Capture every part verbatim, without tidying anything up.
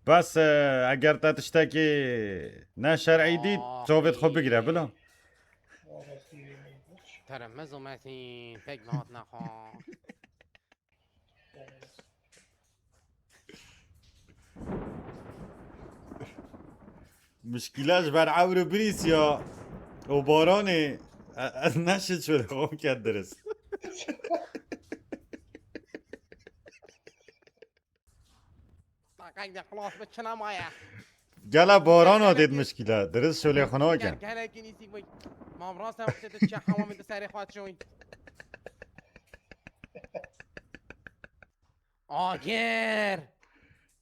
Bes, e, eger te tiştekî ne şer'î dît, çavêt xwe bigire, bila. Teremiz û mesî, pek nahat nexwe. Mişkîle ji ber ewr û birîsiya û baranê, e, ez neşit şöyle xwe ket dirist. Taqek de xlas bi çina maye. Gele baran o dêt mişkîle. Dirist şöyle xwe nakin. Gelekî nîsîk bûy. Mam rast em xte tu çe hewamê tu serê xwe çûy. Agir.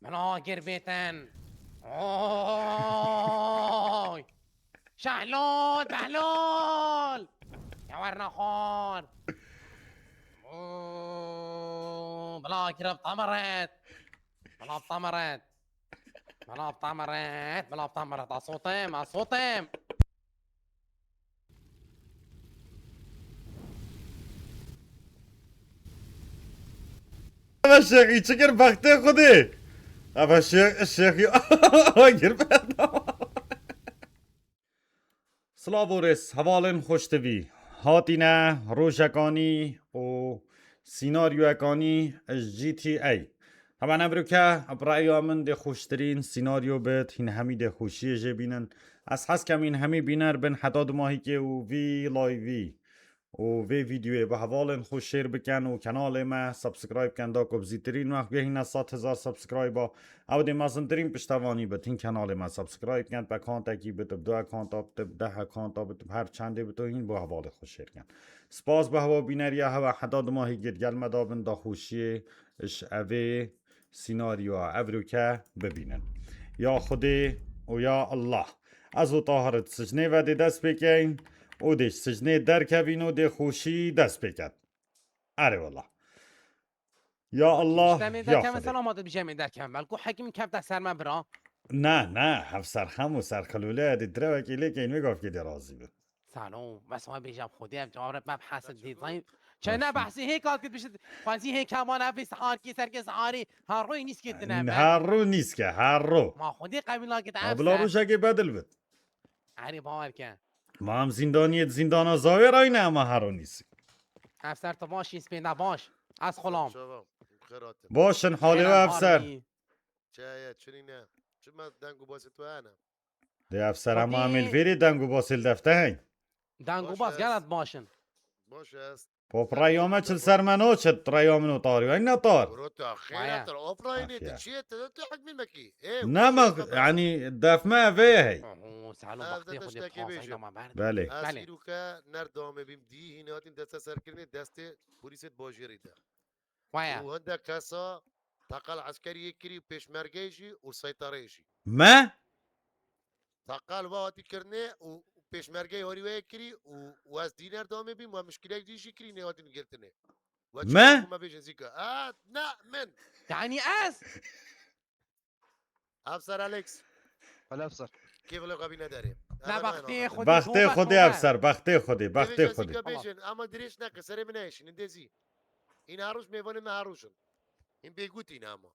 Min agir bêtin. Oy. Şehlol, behlol. Ya werna xor. Oo, bila kirab tamaret. Bila tamaret. Bila tamaret. Bila tamaret. Asotem, asotem. Eve şêxî çi kir bextê xwedê. Eve şêx, şêxî agir berda. Silav û rêz, hevalên xweş tevî. Hatîne rojekanî û sînaryoyekanî ji G T A. Hemen evroke bi reya min dê xweştirîn sînaryo bit, hîn hemî dê xweşiyê jê bînin. Ez hez kem hîn hemî bîner bin heta du mahîkê û vî live-î û vê vîdyoyê bi hevalên xwe share bikin û kanalê me subscribe kin, da ku bi zîtirîn wext bihîne sed hezar subscribe-a. Ew dê mezintirîn piştevanî bit, hîn kanalê me subscribe kin, bi accountekî bit, bi du accounta bit, bi deh accounta bit, bi her çendê bit û hîn bo hevalê xwe share kin. Spas bi hewa bîneriya hewe, heta du mahî gel me da bin daxweşiyê ji evê sînaryoya evroke bibînin. Ya Xwedê û ya Allah. Ez û Tahir di sicnê ve dê dest pê keyn û dê ji sicnê derkevîn û dê xweşî dest pê ket. Erê wela. Ya Allah, Demê ya derkevin Xwedê. Selamat bi cemê derkevin. Belku hekimî kefte ser me bira. Na, na, hevser xem û serxilûle dê direwekê lê keyn wê gavkê dê razî bin. Salo, bes wa bêjam Xwedê ev cawab me bi hesin dî zayîf. Nasıl? Çene behsî hê kat kit bişit. Xwezî hê kemana vê siharkî serkê siharî. Her roy nîskê dine be. Her rû nîske, her rû. Ma Xwedê qebîla kit Ha ev bila ser. rojekê bedil bit. Erê bawer ke. Ma em zîndaniyê di zîndana zavê rayne ama her rû nîsk. Ev ser tu baş înspênda baş. Ez xulam. Çava, xêr hatin. Baş in halê we ev ser. Çaya, çinîne. Çima deng û basê tu hene? Dê ev ser ama Xwedî- em ê li vêrê deng û basê li defte heyn. Deng û Baş bas ez. Gelat baş in. Baş ez. Pop reya me çil ser me naçit, reya min û tar wayne tar. Bro tu xêr Waya. hatir. Ofrayne Afiye. te çiye te tu hekmî mekî. Ê, Ne me, yani def me vê hey. Oho, salo Ev baxtê de Xwedê tiştekê xwazay bêje. dama ber. Belê. Ez Belê. îroke ner dawamê bîm dî hîn hatin deste serkirinê destê polîsê di bajêrî de. Waya. Û hinde kesa taqal eskeriyê kirî û pêşmergeyê jî û seytareyê jî. Me? Taqal we hatî kirinê û pêşmergeyê harî we yê kirî û, û ez dîner dawamê bîm we mişkilek dî jî kirî nê hatin girtinê. We Me? çi me bêjin zîka. A, ne, min. Yani ez. Ev ser Alex. Wala ev ser. Kêfilê xwe bîne derê. Ne Hemen baxtê hemen. Xwedê. Baxtê Tobat, Xwedê ev tobat. ser, baxtê Xwedê, baxtê Bêje Xwedê. zîka bêjin, ama dirêj neke, serê min neyşînin dê zî. Îne her roj mêvanê me her roj in. Hîn bêgûtî ne ama.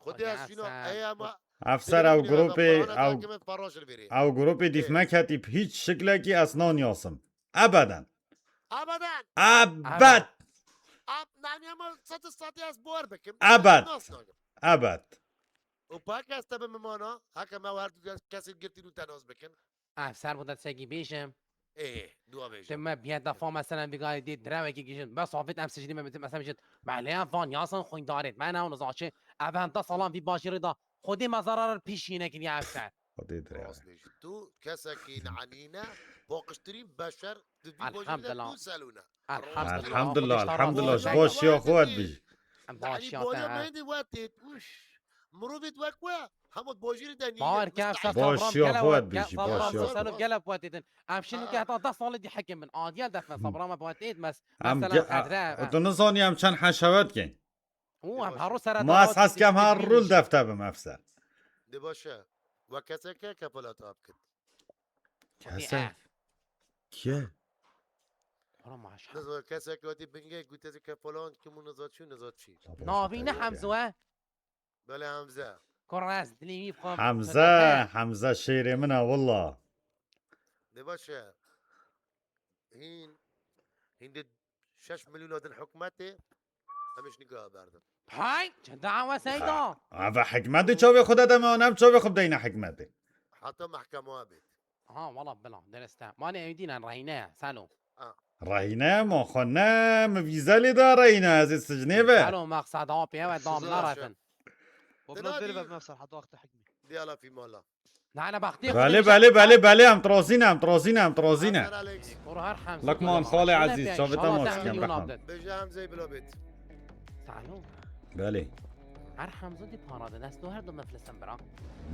Xwedê Xwedê ez şîna sen- ey ama. Ev ser ew grûpê, ew, Paroj li vêrê. ew grûpê dîf Ê. me ketî bi hiç şiklekî ez nanyasim. Ebeden. Abadan. Ebed. Ab, nani ama satı satı ez buhar bekim. Ebed. Nasıl? Ebed. O pak ez tabi mimana. Haka me her du kes girtin û tenaz bekin. Ev ser bu da segi bêjim. Ê, dua bêjim. Te me biye defa mesela bir gayet diye direveki gijin. Bes afet em sicini me mesela gijin. Belê van yasan xwîndarêt. Me ne onu zaçe. Ev hem da salam bir başarı da. Xwedê me zarar pîş yine kiriye ev ser. Xwedê dirê. Rast bêjî. Tu kesekî neanîne, paqijtirîn beşer di vî bajêrî de Elhamdulillah. tu selûne. Elhamdulillah. Elhamdulillah, Xwedê elhamdulillah. şahid Ji e. baş ya xwe et bijî. Em Danî başiya boya te. mendî wetêt. Uş. Mirovêt wek we. Hemû bajêrî de nîne. Bawer ke ev ser Baş sabram ya gele xwe we. et bijî, Sabram baş ya selo xwe. Gele wetêtin. Em şinu ke heta deh salê dî hekim bin. Adiyel defne sabram me wetêt mes. Em Mesela ge- qedre. Tu nizanî em çend heşewet keyn. Û em her rû sere Ma ez hes kem her rûl defte bim ev ser. De baş e. We keseke kefalata bikit. Kese. Kiye? Ola maşa. Nizo keseke hatî bingê gute zî kefalan kim û nizo çi û nizo çi. Navî ne Hemze we? Belê Hemze. Kur ez dilê wî bixwe. Hemze, Hemze şêrê min e, willa. De baş e. Hîn, hîn di şeş milyon din hikûmetê, em ê ji nîka berdin. Hay, çi dawa seyda? Ha, eve hikmetê çavê xwe de deme, em çavê xwe bideyne hikmetê. Heta mehkema bêt. Ha, wala bila, dereste. Mane ew dînen rehîne ye, Selo. Ha. Rehîne ye, ma xwe ne, mi vîze lê da rehîne, ez ê sicnê be. Selo, maqsad apê ew e, dam Siz naretin. Baba, Dinadî. Bêre be mefsel, heta wexta hikmî. Diyala fîmala. Nane baxtê Belê, xwe belê, belê, belê, em tirazîne, em tirazîne, em tirazîne. Hasan Alex. Koro her Hemze Lokman, diyala xalê xwe ezîz, şöyle çavê te inşallah maç sen dikim, milyon rehman. Abdin. Bêje Hemzeyê bila bêt. Salo. Belê. Her Hemze di para de, dest do her do meflisin bira.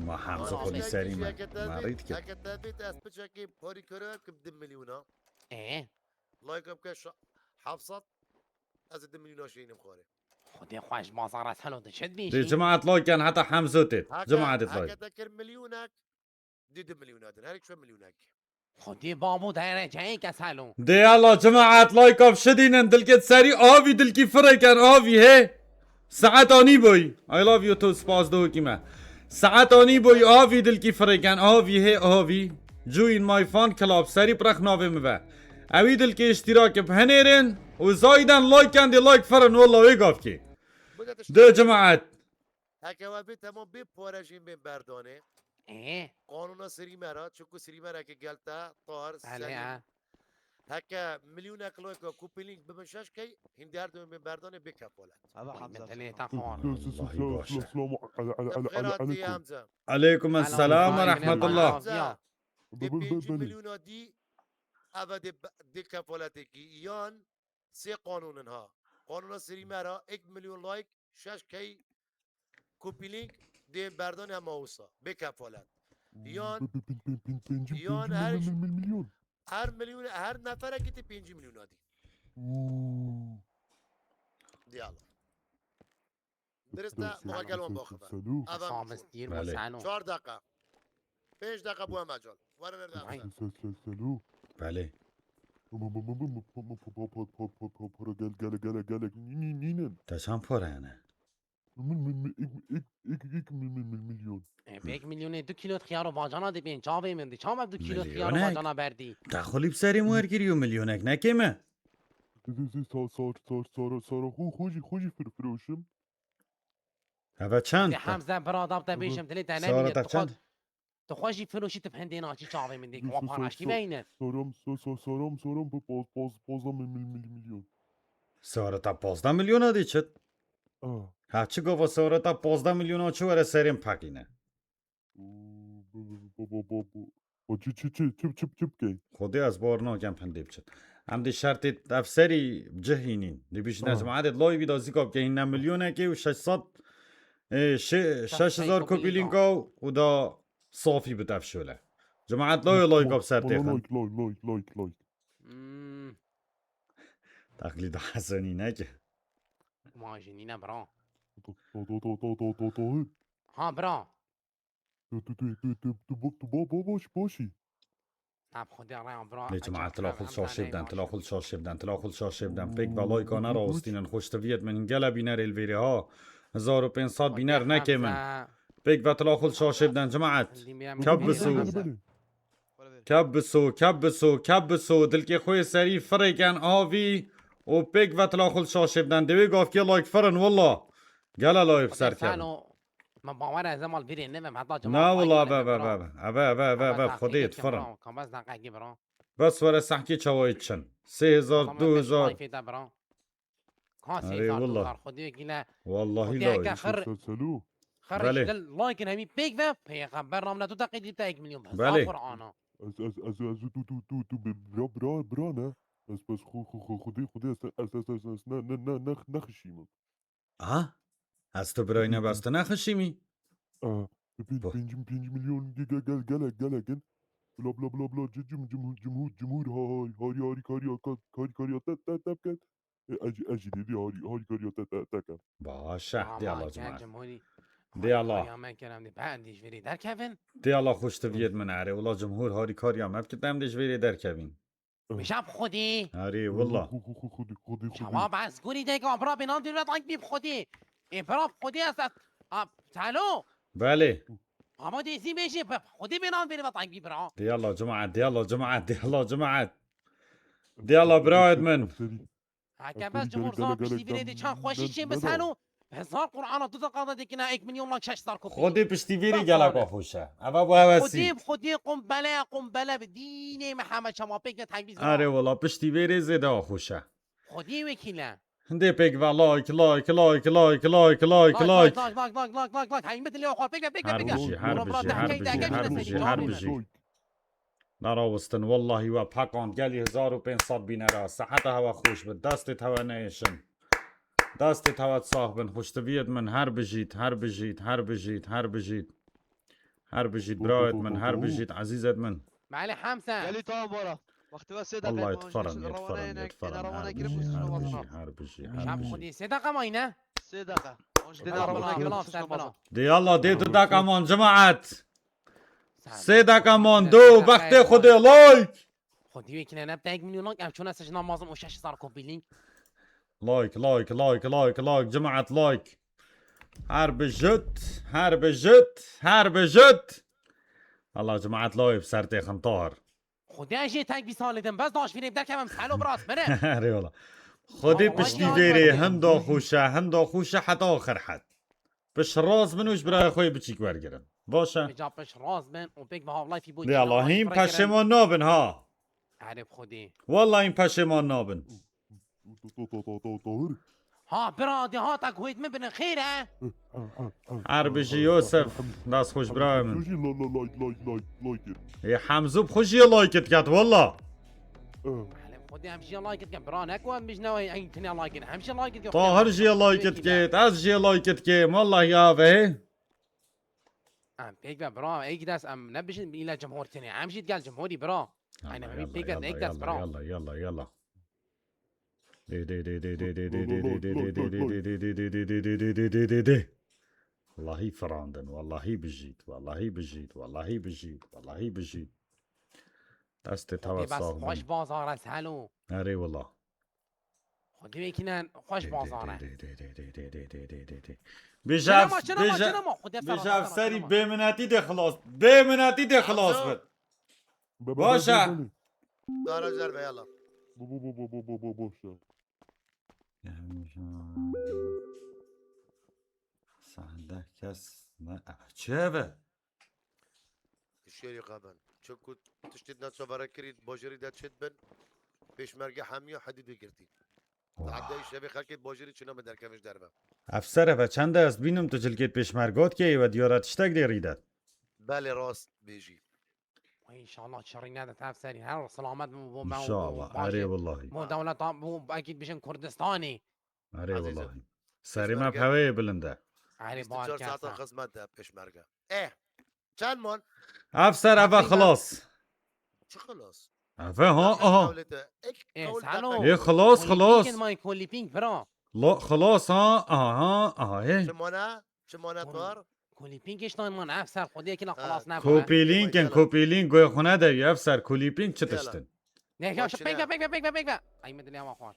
Ma Hemze Ama xwe di Hemze serî me. Heke te Ma bêt, rît kir. Heke te bêt, ez piçekî parî kiro, kim di milyona. Ee? Like bike şa-, heft sed, ez di milyona şînim xwarê. Xwedê xweş bazara selo dişit bî Dê jî. Cemaat like kan heta Hemzo têt. Heke, Cemaat like. Heke te kir milyonek, dê di milyona din. Her yek şwe milyonek. Xwedê babo dereceyê ke selo. Dê yala cemaat like of şidînin dilkit serî avî dilkî firêken avî hê. Saet anî boy. I love you too, spas do wekî me. Saet anî boy avî dilkî firêken avî hê avî. Join my fan club serî prex navê mi be. Ewî dilkê iştirak bi henêrin û zayden like kan dê like firin walla wê gavkê. Dê cemaat. Heke we bê temam bê pare jî bê berdanê. Ee? Qanûna sirî me ra, çiku sirî me ra ke gel te, tar, Belê, serî. Ha. Heke milyonek like ku pilîng bibin şeş key, hîn di her du bê berdanê bê kefalet. Ava Vay, Hamza. Metelê ta xor. Wallahî baş e. Xêratî Hamza. Aleykum esselam ve rahmetullah. Hamza. Di pêncî milyona dî, eve dê be-, dê kefaletê kî yan sê qanûn in ha. Qanûna sirî me ra, ek milyon like, şeş key Kopîlîng dê berdan hema wisa. Bê kefalet. Yan, Bi, bi, bi, bi, bi, pêncî, yan pêncî her, mil, mil, mil, milyon. Her milyon, her neferekî tê pêncî milyon adî. Oo. Diyala. Dirist e, Selo, muha gel wan selo, baxi be. Selo. Ava Sami Stîr Belê. Sano. Çar deqa. Pênc deqa bû hema cal. Were ver de Vay. Selo, selo, selo, selo. Belê. Ama, ama, ama, ama, pa, pa, pa, pa, pa, pa, pa, para gel, gel, gel, gel, nî, nî, nînin. Te çend para yani? Min, min, min, ik, ik, ik, ik, min, min, min, milyon. E, pêk milyonê du kîlo xiyaro bacana dibên, çavê min di. Çawa du kîlo xiyaro Milyonek? Bacana berdî? Te xulî bi serê min wergirî û milyonek nekê me? Zê, zê, zê, sar, sar, sar, sar, sar, xo, xo jî, xo jî fir, firoşim. Heve çend? Hemze bira dab te bêjim, dilê te Sara nemîne, te tu xwe çend? Tu xwe jî firoşî, tu bi hindê naçî çavê min dê, Yusuf, wa paraştî Yusuf, beynin. Sorum, so, so, sorum, sorum, bu poz, poz, poza mil, mil, mil, milyon. Sewreta pazdeh milyona dê çit? Ah. Ha, çi gava sewreta pazdeh milyona çi were serên paqîne? Oo, bu, bu, bu, bu, bu, bu. O çi, çi, çi, çip, çip, çip key. Xwedê ez bawer nakem hindê biçit. Em dê şertê ev serî cihînîn. Dê bîjîne Ah. cemaetê layvî da zîka bikeyîne milyonekê û şeş sed, e, şe-, şeş hezar kopîlînka û da safî bit ev şole. Cemaet layê layka bi ser têxin. Like, like, like, like, like. Hmm. Taklîda Hesenî neke. Ma jî nîne bira. To, to, to. Ha bira. Tu, tu, tu, tu, tu, tu, bo-, tu bo-, bo-, boş, boşî. Tab Xwedê raya bira. Lê cemaet tila xul şaşê biden, tila xul şaşê biden, tila xul şaşê biden. Pêk ve layka ne rawistînin, xoştiviyet min gele bînerê li vêrê ha. Hezar û pênc sed bîner neke min. Pêk ve tila xul şaşê biden cemaet. Kep bisu. Kep bisu, kep bisu, kep bisu. Dilkê xwe yê serî firêken avî û pêk ve tila xul şaşê biden. Dê wê gavkê like firin willa. Gele layê bi ser kevin. Ma bawer ez mal vîrê nemem, heta Na wila be, be, be, be. Eve, eve, eve, eve, Xwedê difirin. Bes were sehkê çawayê çin. Sê hezar, du hezar. Erê, willa. Wallahî la. Xir. Belê. Xir işte, like hemî pêk ve, peyxember namine tu deqî dî te ek milyon. Belê. Qur'ana. Ez, ez, ez, ez, tu, tu, tu, tu, bi-, bira, bira, bira ne? Ez, ez, xu, xu, xu, Xwedê, Xwedê, ez, ez, ez, ez, ez, ne, ne, ne, ne, nexişîme. Aha. Ez tu birayî ne, bes tu nexişîmî? Aa, pê-, pê-, pêncî, pêncî milyon ge-, ge-, gel-, gelek, gelek in. Bla, bla, bla, bla, ci-, cim-, cimhur, cimhur, cimhur, ha, ha, harî, harî, karî, ka-, karî, karî, te, te, te, te, e, ez jî, ez jî dê, dê harî, harî, karî, te, te, te, ke. Baş e, dê Allah cemaat. Dê Allah. Dê Allah xoştiviyet min erê. Wala cimhur harî kariya me bikit em dê ji vêrê derkevîn. Bijab Xwedê. Erê, willa. Xu-, xu-, xu-, Xwedê, Xwedê, Xwedê. Çawa bes gurî dek a bira bênan dî vet ank bî Xwedê. Ê bira Xwedê ez, ez, a, Selo. Belê. Ama dê zî bêjê, be, xwedê bê nan bêrê ve taybî bira. Diyala cemaat, diyala cemaat, diyala cemaat. Diyala birayet min. Heke bes cumhur zan piştî vîrê dê çend xweşî çê biseno. Hezar Qur'ana tu da qada dekine ek milyon lan şeş sar kopî. Xwedê piştî vîrê gelek xweş e. Eva bu hevesî. Xwedê, Xwedê qumbele, qumbele bi dînê Mihemed Şema pêk ve taybî zira. Erê wala piştî vêrê zêde xweş e. Xwedê wekîle. Hindê pêk ve like, like, like, like, like, like, like. Like, like, like, like, like, like, like. Heymet li xwe pêk ve, pêk ve, Her pêk ve. bijî, her Bura, bura, bijî, her dehkey, bijî, dehkey, her dehkey, bijî, dehkey, her dehkey. bijî. Nerawestin, wellahî we pekand gelî hezar û pênc sed bînera. Seheta hewe xweş bit, destê hewe neyêşin. Destê hewe sax bin, xweştiviyet min, her bijît, her bijît, her bijît, her bijît. Her bijît, birayet min, her bijît, ezîzet min. Malê Hemse. Gelî tamam bara. Wextê we sê deqe Wellahî ma tferan, ji yê rewana tferan, yene yê yene tferan, rewana her kire bijî, bu her sino bijî, wazana. her bijî, Şam her bijî. Xwedê sê deqa mayne. Sê deqe. Anji dê Tamam, rewana tamam, kire bu tamam, sino tamam. wazana. Diyala dê tu daka man cemaat. Sê daka man du, bextê Xwedê like. Xwedê wekîle ne tek milyon like, ev çûne se ji namazin û şeş sar kopî link. Like, like, like, like, like, cemaat like. Her bijit, her bijit, her bijit. Allah cemaat like bi ser têxin tahir. Xwedê jê tek bî salê din, bes daş vîrê derkevim selo bras mire. Erê wala. Xwedê Wala piştî ya vêrê Xwedê. hinda xweş e, hinda xweş e heta axir het. Pişt rast bin û ji birayê xwe yê biçîk wergirin. Baş e. Bica piş rast bin û pêk bi havlayfî bû. Lê Allah hîn peşêman nabin ha. Erê bi Xwedê. Wallahî hîn peşêman nabin. Ha bira de ha tak hoyt min binin xêr e. Her bijî Yosef. Dest xweş birayê min. Jî la la like like like like. Ê Hemzû bi xwe jî like ket walla. Hele Xwedê em jî like ket bira ne ku em bijne ey tine like ket. Hem jî like ket. Tahir jî like ket. Ez jî like ket. Wallahî ya ve. Em pêk ve bira ey dest em ne bijin île cumhur tine. Em jî gel cumhurî bira. Aynen, em pêk ve ey dest bira. Yalla yalla yalla. Wallahî firandin, wallahî firandin, wallahî bijît, wallahî bijît, wallahî bijît, wallahî bijît. Destê te Xwedê sax bes xweş bin. Bazar e selo. Erê wala. Xwedê wekîne xweş bazar e. Bêje Çinema, çinema, bêje çinema. Xwedê bêje serî bêminetî de xilas. Bêminetî de xilas bit. Baş e. Dara zer ve yala. Bu bu bu bu bu bu bu boş ya. Sende kes ne? Çi eve? Şêrî xeben. Çi ku tiştê ne çavere kirî bajêrî de çêt bin. Pêşmerge hemiya hedî de girtî. Hede şevê xelkê bajêrî çi name derkevin ji derve. Efser eve çend e ez bînim tu cilkêt pêşmergot keyî we diyara tiştek dê rîdet. Belê rast bêjî. Ay, înşallah çirî nede tev serî. Her selamet bû, bû, bû, İnşallah. bû, Erê bû, wallahî. Bû dewleta, bû, belkî dibêjin Kurdistanê. Erê Azîzim. wallahî. Serê me Pêşmerge. Peveyê bilind e. Erê Bîst û bar çar saeta kersa. Xizmet de pêşmerge. Eh. Çend man? Efser eve Pêşmerge. xilas. Çi xilas? Eve ha aha. Qewlê te. Ek Eh, qewl Salo. te. Ê xilas Kolîpîngên xilas. may kolîpîng bira. Lo xilas ha aha aha ê. Çi mana? Çi mana tor? Kolîpîng işte man efser xwediyekî na Ha. xilas ne. Kopîlînkên kopîlîng goy xwe nedewî efser kolîpîng çi Yala. tiştin. Ne ya şu Maçine. Pek ve pek ve pek ve pek ve. Ay me dilê ama xwar.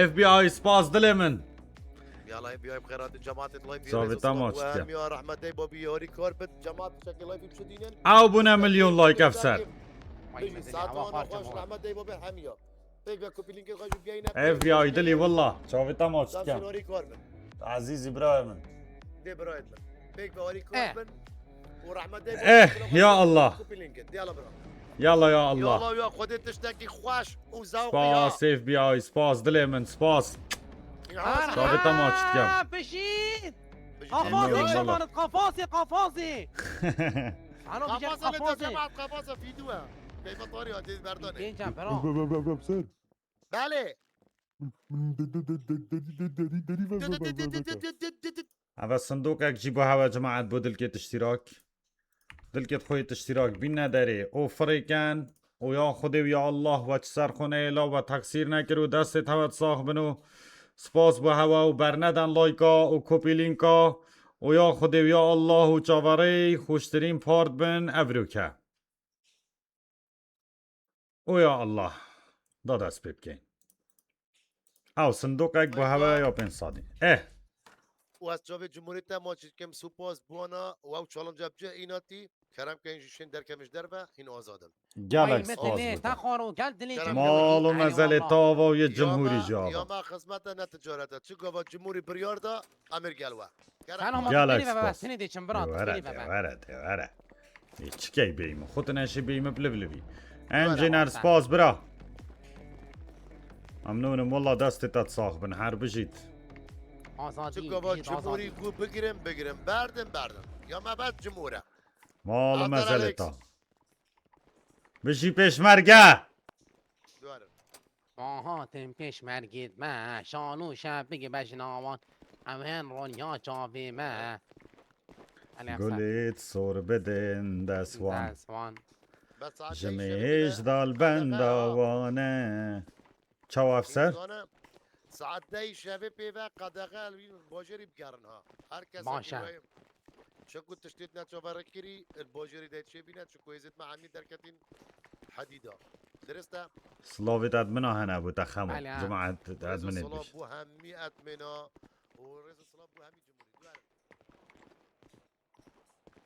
FBI spas dilê min. Yala FBI bi xêratî cemaatê live Çavê te maç dike. Hemiya rahmetê babî yorî kar bit cemaat çekê live bişidînin. Ew bûne milyon like efser. Ay me dilê ama xwar cemaat. Rahmetê babî hemiya. Pek ve kopîlînkê xwe jî biyayne. FBI dilî walla. Çavê te maç Samsun dikem. Orî kar bin. Ezîzî birayê min. Dê birayê min. Pek ve Orî Eh. kar bin. Û rahmetê Eh, ya Allah. Kopîlînkê. Diyala bira. Yalla ya Ya Allah. Allah ya Xwedê tiştekî xweş û zewqî ya. Spas F B I, spas dilê min, spas. Ya. Çavê te maç dikem. Pişît. Bijî Qafazê Eyvallah. şemanit qafazê qafazê. Ano bijî Qafasa ne qafazê. cemaat qafasa fîdu e. Peyva tarî hatê berdanê. Genca Ver bro. ver ver ver ser. Belê. Deri deri deri ver ver ver ver ver. Eve sindokek jî bo hewe cemaet bo dilkêt iştîrak. Dilkêt xwe yêt iştîrak bînne derê. O firêken. O ya Xwedê û ya Allah we çi ser xwe neyê la we teqsîr nekir û destê te we sax bin û spas bo hewe û berneden layka û kopîlînka. O ya Xwedê û ya Allah û çaverê xweştirîn part bin evroke. O ya Allah. Da dest pê bikeyn. Ew sindokek bo hewe ya pênc sadî. Eh. û ez çavê cumhuriyê te maç dikim, spas bi wana û ew challenge bi cih înatî, kerem ke hîn jî şên derkevin ji derve, hîn azad in. Gelek spas bo te. Xwaro, gel dilê Kerem. Mal û mezelê te ava û yê cumhurî jî ava. Ya me xizmet e ne ticaret e. Çi gava cumhurî biryar da, em ê gel we. Kerem. Gelek spas. Were, were, were. Ê, çi key bêyî min? Xwe tu neşê bêyî min bi liv livî. Enjîner, spas bira. Memnûnim, walla destê te sax bin, her bijît. Azadî, Çi gava cumhurî ku bigirin, bigirin, berdin, berdin. Ya me bes cumhur e. Mal û mezelê te. Bijî pêşmerge. Duarim. Aha, tim pêşmergê me, şan û şevbigî bejnawan, em hen ronya çavê me. Gulêt sor bidin deswan. Deswan. Ji mêj dal benda wane. Çawa efser? Saet dehî şevê pê ve qedexe li wî bajêrî bigerin ha. Her kes Baş e. Çiku tiştêt neçaverikirî, li bajêrî de çêbîne, çiku hêzêt me hemî derketîn hedîda. Dirist e? Silavêt admina hene bû te xemo. Belê, ha. Cemaet adminê silav bû hemî admina û rêz û silav bû hemî cumhurî.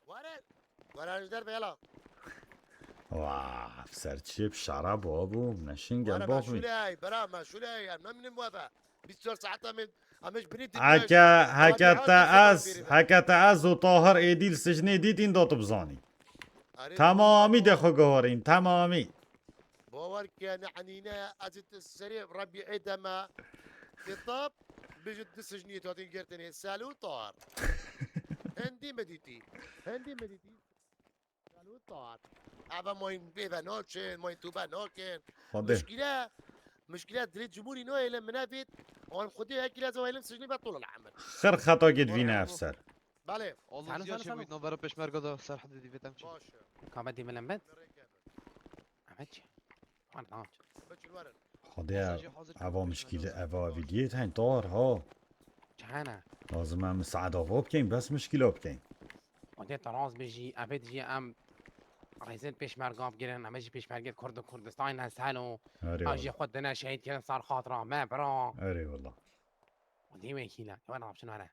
Were. Were ji derve yala. Wa, ser çi bi şara bo bû, neşin gel bak. Meşûley, bira, meşûley, em namînin bu eve. Bîst çar saet em ê, em ê ji binî dikkat. Heke, heke te ez, heke te ez û Tahir êdî li sicnê dîtîn da tu bizanî. Arê, temamî de xwe guharîn, temamî. Bawer ke ne enîne, ez ê serê Rebî'ê de me kitab, bijî di sicniyê hatîn girtinê, Sel û Tahir. Hindî mi dîtî? Hindî mi dîtî? Alo, Tar. Eve mayın bê ve naçin, mayın tûbe nakin. Xwedê. Mişkile, mişkile dilê cumhurî nayê li min evêt. An Xwedê hekî lez waylim sicnî ve tolal emir. Xir xeta git vîne efser. Belê. Allah ziya çê bûyî navbera pêşmerga da Serhedê dî vêtem çi. Baş. Kame dî min embet? Eme çi? Wan naç. Biçin werin. Xwedê eva mişkîle, eva vîdiyê tên tar ha. Çi hene? Lazim em saet ava bikeyn, bes mişkîla bikeyn. Xwedê te rast bijî, evê dijî em rêzên pêşmerga bigirin, em ê jî pêşmergê Kurd û Kurdistan ne sel û. Erê wala. Em jî xwe dine şehîd kirin ser xatira me, bira. Erê wala. Xwedê wekîle. Were navçin were.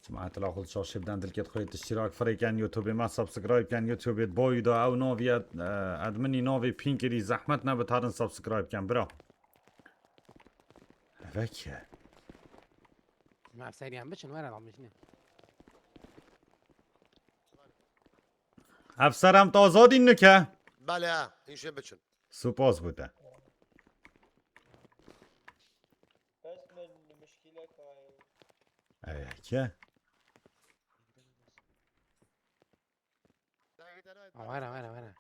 Cemaet la xwe şaşê biden dilkêt xwe iştirak firêken YouTubeê me subscribe ken YouTubeê boyu da ew naviye, e, adminî navê pînkirî zehmet ne bitarin subscribe ken bira. Veke. Me efseriyan biçin were lan biçin. Efser em tazadîn nike. Bele, hîn şê biçin. Spas bo te. Bes min mişkîlek heye. Eke. Were, were, were.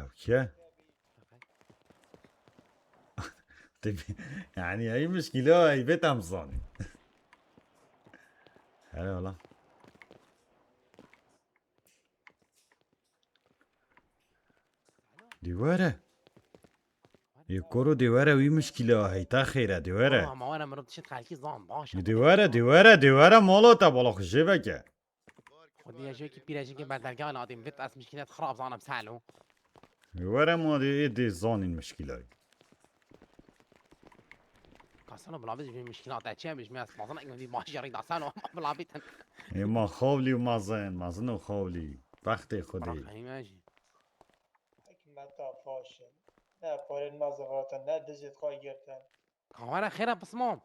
Eke. Tabii, yani, ey mişkîle, ey bêt em zanî. Hele wala. Dî were. Yê koro dî were wî mişkîle heyta xêre dî were. Ama were mirov dişit xelkî zan baş. Dî were, dî were, dî were mala te bala xwe jê veke. Xwedî ez jê wekî pîrejînkê berdergehan hatîm vit ez mişkîlet xirab zanim selo. Were ma dê ê dê zanîn mişkîlayî. Kasano bila biz bir mişkîlat e çem biz mes mazın ekmek bir baş yarı da sano bila bitin. Ê ma xawlî û mazin, mazin û xawlî. Bextê xwedî. Bırak, heyme jî. Hikmeta faşin. Ne parên me zivratin, ne dizê xwe girtin. Kamera xêra pismam.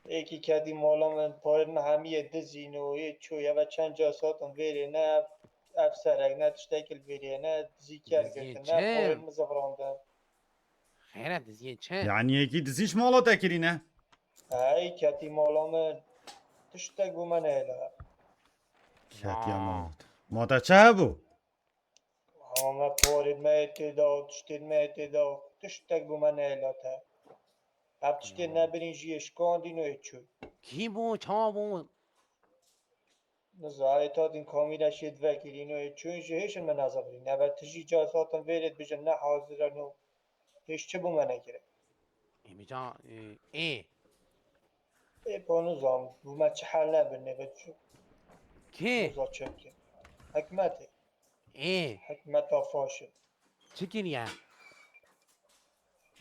Êkî kedî mala min parên me hemiyê dizîn û yê çû ye ve çend ca satin vêrê ne ev, ev serek ne tiştekî li vêrê ne dizî ker girtin ne parên min zivrandin. Xêra diziyê çi? Yani yekî dizî ji mala te kirîne? Hey ketî mala min tiştek bû me nehêla. Ketiya mala te. Ma te çi hebû? Ama me parêd me yê tê da, tiştêd me yê tê da, tiştek bi me nehêlate. Ev tiştê nebirîn jî yê şikandîn û yê çû. Kî bû, ça bû? Niza, ê tatîn kamîre şêd vekirîn û yê çûn jî hêşin me nazevirîn. Eve tijî ca zaten vêrê dibijin ne hazir in û hêş çi bû me nekire. Ê, mi ca, e, ê. Ê, pa nizam, bû me çi hel nebin, nêve çi. Kê? Niza çi bikir. Hikmetê. Ê. Hikmeta faşil. Çi kiriye?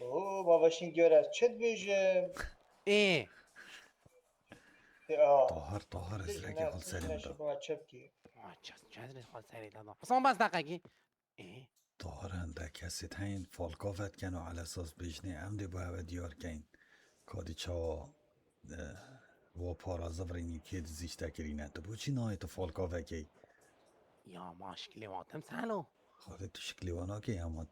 Oo, baba, şîn gör ez çi dibêjim. Ê. Ya. Tahir, Tahir, ez rekê xwe serê min da. Baba, çi bikî? Çez çez xwe serê da. Son bas deqekî. Ê. Tahir, hindek kesê heyîn falka vedikin û elesas bêjinê em dê bo eve diyar keyin. Kadî çawa, e, wa para zivrînî kê dizî ji te kirîne. Tu boçî nayê tu falka vekey? Ya ma şikilê watim selo. Xwedê tu şikilê wa nakey ama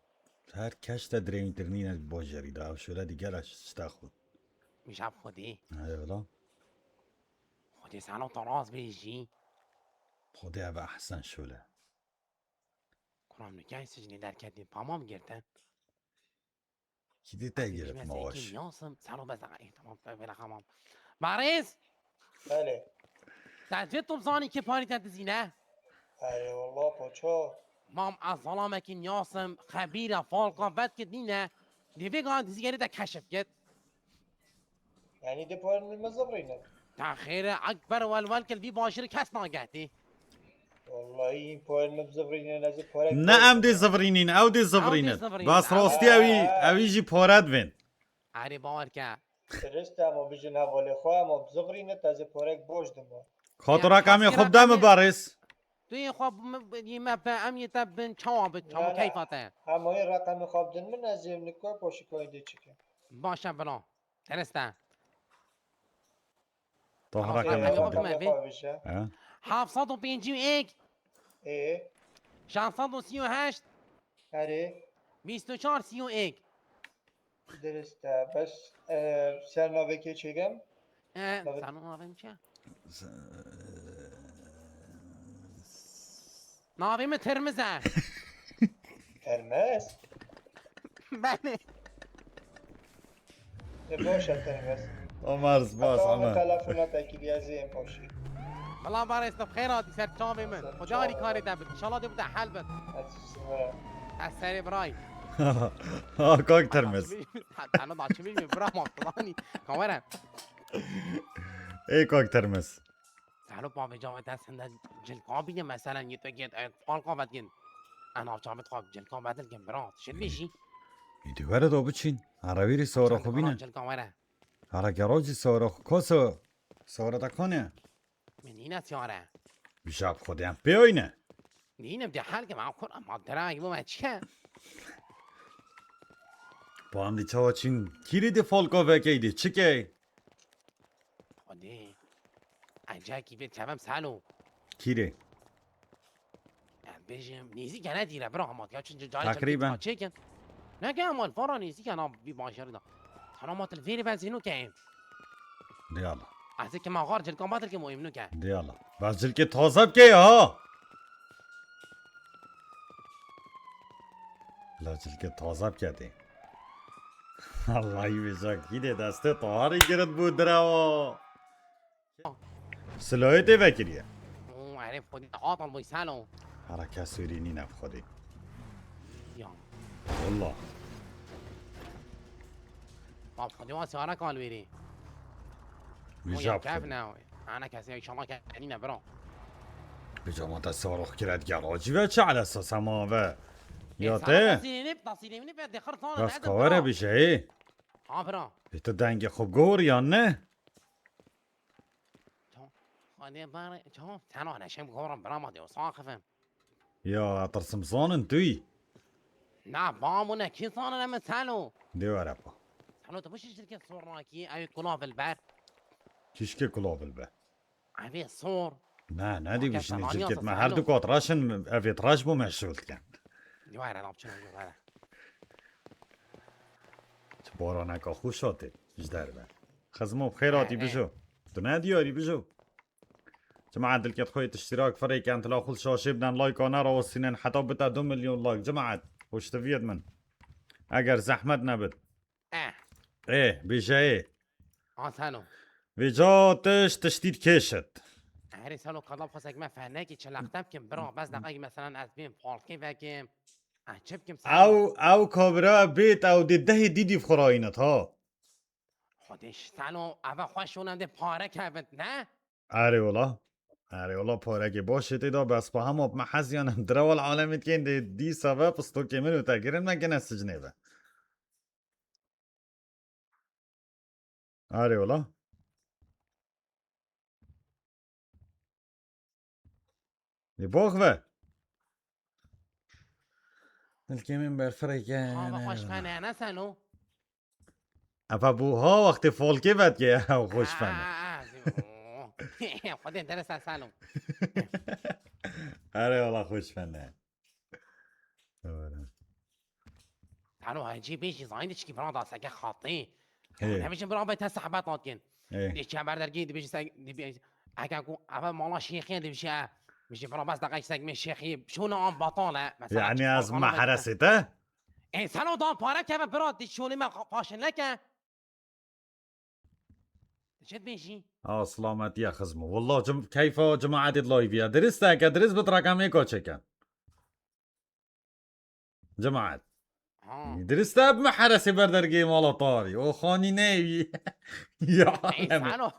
her kes te dirêwîntir nîne bajarî de. Ev şole dî gela ji te xwe. Mijab Xwedê. Heye wela. Xwedê selo te rast bêjî. Xwedê ev ehsen şole. Kuram nikay sicnê derketî pamam girtin. Kî dê te girt ma weş. Yasim, selo bes daha iyi, tamam, ben, ben, tamam. Baris! Belê. Te vê top zanî ki parî te dizîne? Erê wallah poço. Mam ez zalamekî Yasim, xebîra falka vetkit nîne. Dê vê gan dizîgerî te keşif git. Yani de parî min zivrîne. Ta xêre ekber welwel kil vî bajir kes nagetî. Wallahî parî min zivrîne, ez ê parek Ne em dê zivrînîn, ew dê zivrînin. Bas rastî ew î, ew î jî pare divên. Erê bawer ke. Tirist e, ama bijin hevalê xwe, ama bizivrîne, ez ê parek boş dima. Xatir rakamê xwe bide min Baris. Tu yê xwe yê me be, em yê te bin çawa bi, çawa keyfa te. Ama yê rakamê xwe bidin min, ez ê nika poşîkoyê dê çikim. Baş e bira. Tirist e. Tahir rakamê xwe bide. Heft sed û pêncî û yek. Ê. Şeş sed û sî û heşt. Erê. Bîst û çar sî û yek. Dirist e. Bes, e, ser navê kê çêkem? E, ser navê min çi? Navê min Tirmiz e. Tirmiz? Belê. E, baş e Tirmiz. Omar, spas ama. Telefona te kiriye zê em poşî. Valla Baris, tu xêr hatî ser çavê min. Xweda harî karê te bid. Înşallah dê bide hel bid. Ez serê biray. Ha, kak Tirmiz. Tano da çi bilmiyor, bira ma Xweda hanî. Kamera. Ê kak Tirmiz. Selo pa vê cavê te sende cilka bîne, meselen yê te gêt, e, palka vet gin. Ana çavê xwe cilka bedil gin, bira. Şit bêjî. Îdî were da biçîn. Ara wîrî sewra xwe bîne. Cilka were. Ara gerojî sewra xwe. Koso. Sewra da kone. Min nîne siyare. Bijab xwe de em pê oyne. Nînim de hel ke ma kur ama deragi bu me çike. Pam di çawa çîn. Kîrî di folko vekey di. Çikey. Hadi. Ancak ki bir çavem salo. Kîrê. Em bêjim, nêzîk e, ne dîre, bira, hema ya çin cayê Tekrîben. Çekin. Ne ke hema vara nêzîk e, na bir başarı da. Sana matil veri ben zînû ke. Diyala. Ez ki ma xar cilkan batil ke muhim nû ke. Diyala. Bas cilkê taze bike ya. La cilkê taze bike de. Allahî vêca kî dê destê taharî girit bû direwa. Silayê tê vekiriye. Oo, erê xwedî atal boy salo. Hara kes wêrî nîne bi xwedî. Ya. Wallah. Ma xwedî wa siyara kal wêrî. Vîja bi Kef xwedî. Ne. Ana kesê inşallah ke nîne bira. Vîja ma te siyara xwe kire diger acî ve çi elesa sema ve. Ya te. Tasîlînî, tasîlînî ve dixir sana. Rast kawere bir şey. Ha bira. E tu dengê xwe gor yan ne? Hadi bari, çav, sen o neşem gorum bira ma diyor, sağ kıfım. Ya tirsim zanin tu yî. Na, bamune, kim sana ne mi salo? Dê were pa. Salo, tu bu şişirke sonra ki, ev kulav ber. Kişke kulav be. Ev sor. Ne, ne dî Okey, bişinî tamam, cilkêt yoksa me sen her du o. Kat raşin, evêt raş bû meşûl dikin. Yo, era lapçın, yo, era. Çi baraneka xweş hatê ji derve. Xizmo bi xêr hatî Eh, eh. Bijo. Tu ne diyarî Bijo? Cemaet dilkêt xwe yêt iştirak firêken tila xwe şaşê biden, layka ne rawestînin heta bite du milyon layk. Cemaet, hoştiviyet min. Eger zehmet nebit. Eh, Ê, bêje ê. Asano. Vêca tiş tiştî dikêşit. Herê salo kadal xwesek me fenekî çilaqte bikin bira, bes deqekî meselen ez bêm parkê vekim. Ez çi bikim salo? Ew, ew kabira bêt ew dê dehê dîdî xurayînit ha. Xwedê ji salo eve xweş û ne dê pare kevit, ne? Erê wala. Erê wala parekê baş ê tê da bes pa hema me heziyan em direwal alemê dikên dê dîsa ve pistokê min û te girin me gene sicnê ve. Arê wala. Ê box ve. Dilkê min berfirê ke. Ha, xweş fene, ne seno? Efe bû ha wextê folkê vedke ew xweş fene. Ha, ha, ha. Xwedê dere ser seno. Arê wala xweş fene. Doğru. Tano hecî bêjî zayîn diçkî bira da seke xatî. Hê. Nebêjin bira be te sehbet hatkin. Hê. Dê çeber dergî dibêjî sek, dibê-, eke ku eve mala şêxî dibêjî e. Bêjî bira bes deqe sek me şêxî şûna an batal e. Mesela Yani çi ez fark me anlamadı. Heresê te? E, sen o dan pare keve bira dî şûnê me paşin neke. Çi dibêjî? A, silametiye xizmo. Wallah cim-, keyfa cemaetê di live ya. Dirist e, ke dirist bit reqemê ka çeken. Cemaet. Ha. Dirist e bi me heresê ber dergê mala tarî. O xanî neyî. Ya Ey, alem. Sano.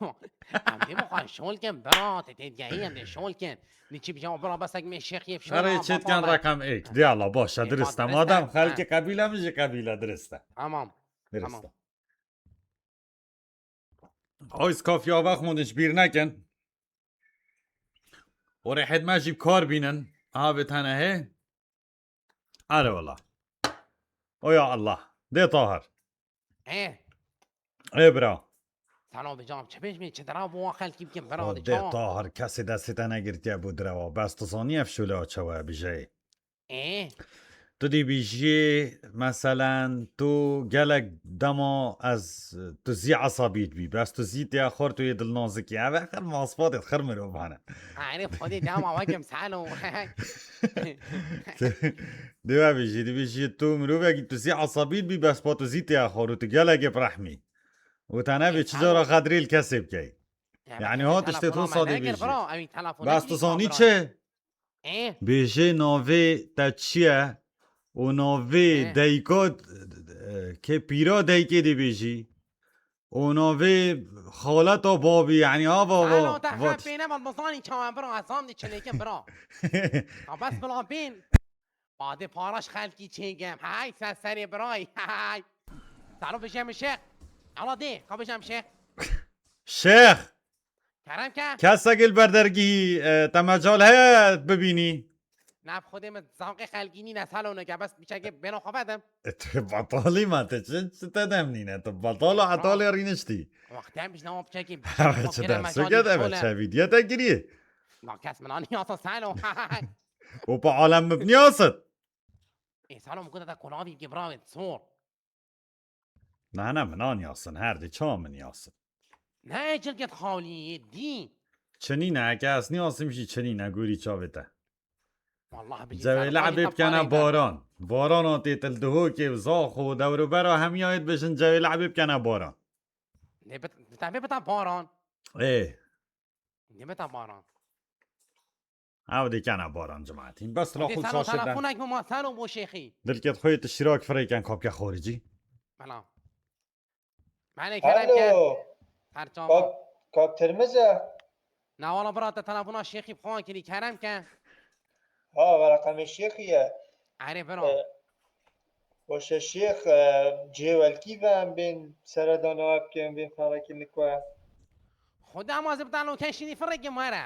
Em dê bixwe şol kin, bira, te tê digehî, em dê şol kin. Ni çi bicam, bira, besek me şêxiyê şol. Erê, çêtken reqem êk. Diyala, baş e, dirist e. Madem xelkê qebîle min jî qebîle, dirist e. Tamam. Dirist e. Tamam. Ay, kafya vext mû din ji bîr nekin. Û rêhêt me jî bi kar bînin. Aha vê tene hê. Are wala. O ya Allah. Dê Tahir. Ê. Ê bira. Sano bicam, çi bêjmî, çi dira bo xelkî bikin, bira, O de dê çawa? Tahir, kesê destê te negirtiye bo direwa. Bes tu zanî ev şûle çawa bijeyê. Ê? Tu dibêjî, meselen, tu gelek dema ez, tu zî esabî dibî, bes tu zî tê xor, tu yê dilnazikî. Ev xir maspat e, xir mirov hene. Erê, xwedê dema wekim salo. Dê we bêjî, dibêjî, tu mirovekî, tu zî esabî dibî, bes pa tu zî tê xor û tu gelekê bi rehmî. Û te nebê çi cara xedrê li kesê bikey. Yani ha tiştê tu sadê bêjî. Bes tu zanî çi? Ê? Bêjê navê te çi ye? Û navê Ê? Deyka, e, kê pîra deykê dê bêjî? Û navê xaleta babî, yani ha va, va, Salo, te va xef tiş- pê neman bizanî çawa bira, ez zam dê çi lêkin bira. Ha bes bila bîn. Badê paraş xelkî çêkem. Hay, sen serê birayî. Hay. Salo bijem şêx. Ala dê, ka bijem şêx. Şêx! Kerem ke? Kesek li ber dergî, e, te mecal heye bibînî? Na, bi xwedê min zanqê xelkî nîne, Salo, neke bes biçekê bêno xwe vedim. E, tu betalî ma, te çi, çi te dem nîne? Tu betal û hetalê rîniştî. Wextem bijna wa biçekê. Ev çi derseke de, ev çi vîdye te kiriye? Na, kes min anî yasa, Salo. Û pa alem min niyasit. Ê, Salo, min gote te kolavî bike biravê, sor. Na, na, min anî yasin, her dê çawa min yasin. Ne, cilket xawlî, dî. Çinî ne, eke ez niyasim jî çinî ne, gorî çavê te. Wallah bijî Cewê sen lehbê parê bikene parê baran. Baran o tê til dihokê û zaxo û dewrobera hemiya yê dibêjin cewê lehbê bikene baran. Ne bit-, bi te bê bita baran. Ê. Ne bita baran. Ew dê kene baran cemaetî. Bes la Hadi xul sen o şaşe de. Telefonek mi ma sen o bo şêxî. Dilket xwe yê tiştîrak firêken kapke xoricî. Bela. Mane kerem ke. Alo. Her çawa. Kak, kak Tirmize. Na wala bira te telefona şêxî bi xwe kirî kerem ke. Ha, ve reqemê şêxî ye. Erê bira. E, Baş e şêx, e, cihê welkî ve em bên seredana bikin, bên ferekî nikwe. Xuda ma zibdan û keşînî firêkim were.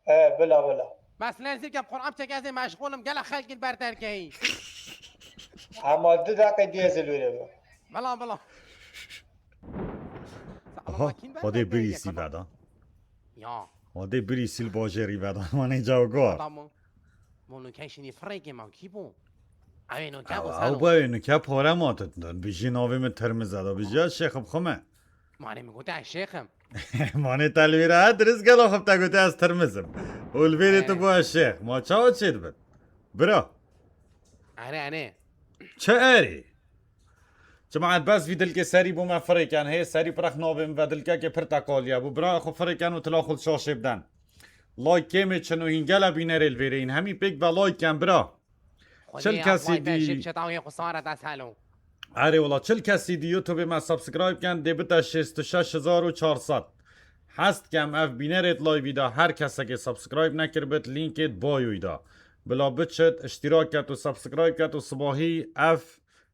E, bila, bila. Bes lê zî ke Qur'an çek ez ê meşxûl im, gelek xelkî li ber derkeyî. Hema du deqe dî ez ê li wêrê bim. Bila, bila. Aha, Xwedê birîsî veda. Ya. Xwedê birîsî li bajêrî veda. Manê cawgor. Tamam. Bo nûke şînî firêkê ma kî bû? Ew ê nûke bû, Ew, ew sero. Bû ew ê nûke pare ma tu, tu bijî navê min Tirmiz e, da bijî ya şêx bi xwe me. Manê min gote ez şêx im. Manê te li wê re dirist gelo xwe te gote ez Tirmiz im. Û li vêrê tu Ee. Bû ez şêx. Ma çawa çê dibin? Bira. Erê, erê. Çi erê? Cemaet bes vî dilkê serî bo me firêken hê, serî pirix navê min ve dilkekê pir teqaliye bû. Bira xwe firêken û tila xwe li şaşê biden. Like kêmê çin û hîn gele bînerê li vêrê hîn. Hemî pêk ve like ken bira. Çil kesî dî. Erê wala çil kesî dî YouTubeê me subscribe ken dê bite şêst û şeş hezar û çar sed. Hez dikem ev bînerê di liveî de her kesekê subscribe nekiribit, lînkê di bayoyî de. Bila biçit, iştîrak ket û subscribe ket û sibahî ev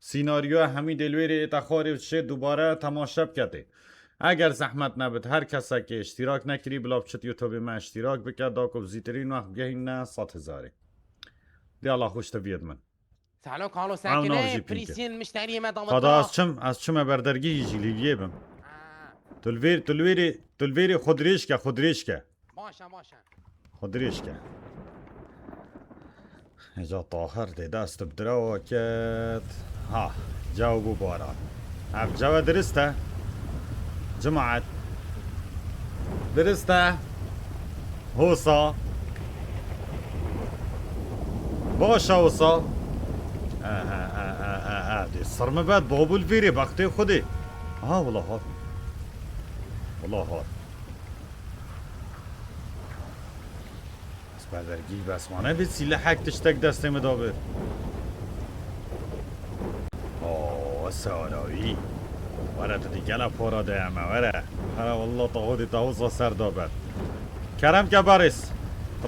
sînaryoya hemî dê li wêrê ête xwarê û dişê dubare temaşe biketê. Eger zehmet nebit, her kesekê iştirak nekirî, bila biçit YouTubeê me iştirak bike, da ku bi zîtirîn wext bigehîne sed hezarê. Dê Allah xweş te biyet min. Salo Kalo Ew nav jî Sekine, pînke. Prisiyên mişteriyê me Qada dameta. ez çim, ez çime berdergî jî lîviyê bim. Ha. Tu li vêr, tu li vêrê, tu li vêrê xwe dirêj ke, xwe dirêj ke. Baş e, baş e. Xwe dirêj ke. Hêca Tahir dê dest bi dirawa ket. Ha, cew bû baran. Ev cewe dirist e. Cemaet. Dirist e. Hosa. Baş e hosa. E, e, e, e, e, e. Dê sir mi bet, babul vîrê, bextê Xwedê. Ha, wala hat. Wala hat. Ez berdergî bes mane bê sîlehek tiştek destê min da bê. Oo, Sewarawî. Were tu dî gela pora de eme, were. Were, wallah, taxo dî taxo ser da ber. Kerem ke barês.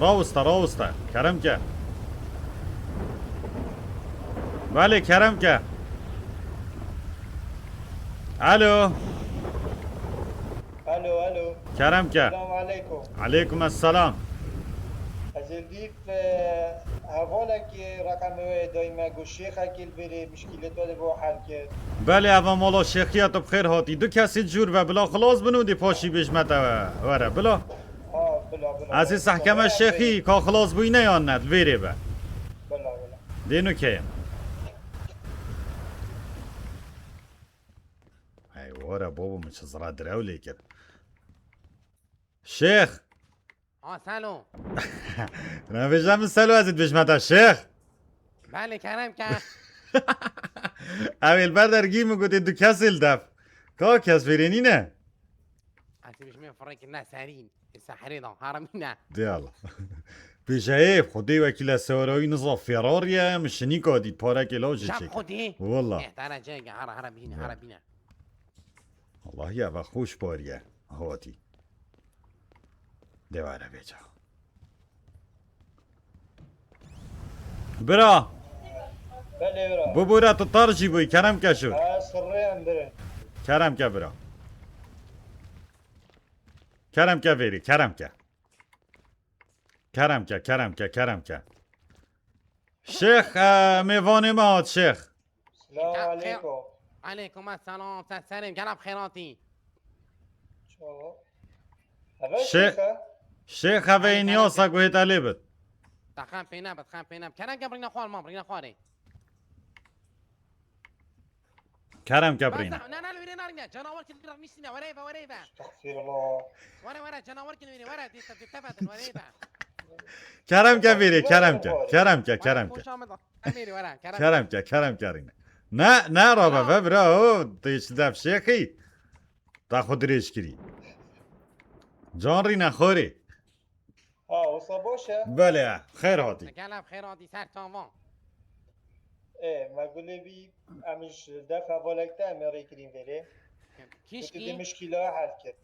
Rawiste, rawiste. Kerem ke. Belê, kerem ke. Alo. Alo, alo. Kerem ke. Selamun aleykum. Aleykum esselam. Ez ê dîv, e, hevalekî reqemê wê dayî me, got şêxekî li vêrê mişkîlê te de bo hel kir. Belê, eva mala şêxiya tu bi xêr hatî. Du kesî cûr ve bila xilas bin û dî paşî bêjme te were bila. Ha, bila, bila. Ez ê sehkeme şêxî ka xilas bûyîne yan ne, li vêrê be. Bila, bila. Dê nû keyim. Hey, were babo, min çi zira direw lê kir. Şêx! Ha, Selo. Navêje min Selo, ez ê dibêjime te Şêx. Belê, kerem ke. Ew ê li ber dergî min gotê du kesê li def. Ka kes vêrê nîne? Ez ê bijimê firêkirine serîn. Ê seherê da, haramîne. Dê Allah. Bêje ê, Xwedê wekîle Sewarayî niza Ferrari ye, min şinîka dît, parekê law jê Şap çêke. Xwedê. Wala. Eh, dara cêge, hara, hara bîne, hara bîne. Allahî eva xweş bariye. Hatî. Dê were vêca. Bira. Belê bira. Bibûre tu tar jî bûyî, kerem ke şûr. Ha, sirrê em birin. Kerem ke bira. Kerem ke vêrî, kerem ke. Kerem ke, kerem ke, kerem ke. Şêx, e, mêvanê me hat, Şêx. Selamun aleykum. Aleykum esselam, ser serê min, gela bi xêr hatî. Çawa? Eve Şê-, şêx e? Şêx, eve Aleykum Înyasa selam. Guhêta lê bit. Te xem pê nebit, xem pê nebit. Kerem ke birîne xwar, mam, birîne xwarê. Kerem ke birîne. Bas, ne, ne, li wêrê narîne. Canawer ki li nîştîne, were eve, were eve. Estağfirullah. Were, were, canawer ki li wêrê, were, dê te, dê te vedin, were eve. Kerem ke vêrê, kerem ke. Kerem ke, kerem ke. Were, poşa min da. Em êrî, were, kerem ke. Kerem ke, kerem ke rîne. Ne, ne rabe ve bira, o, tu yê çi def şêxî. Ta xwe dirêj kirî. Can rîne xorê. Ha, wisa baş e? Belê, xêr hatî. Gel ev xêr hatî ser çavan. Ê, me gulê bî, em ji def hevalek te em ê rêkirîn vêrê. Kîşkî? Gotu di mişkîla hel kir.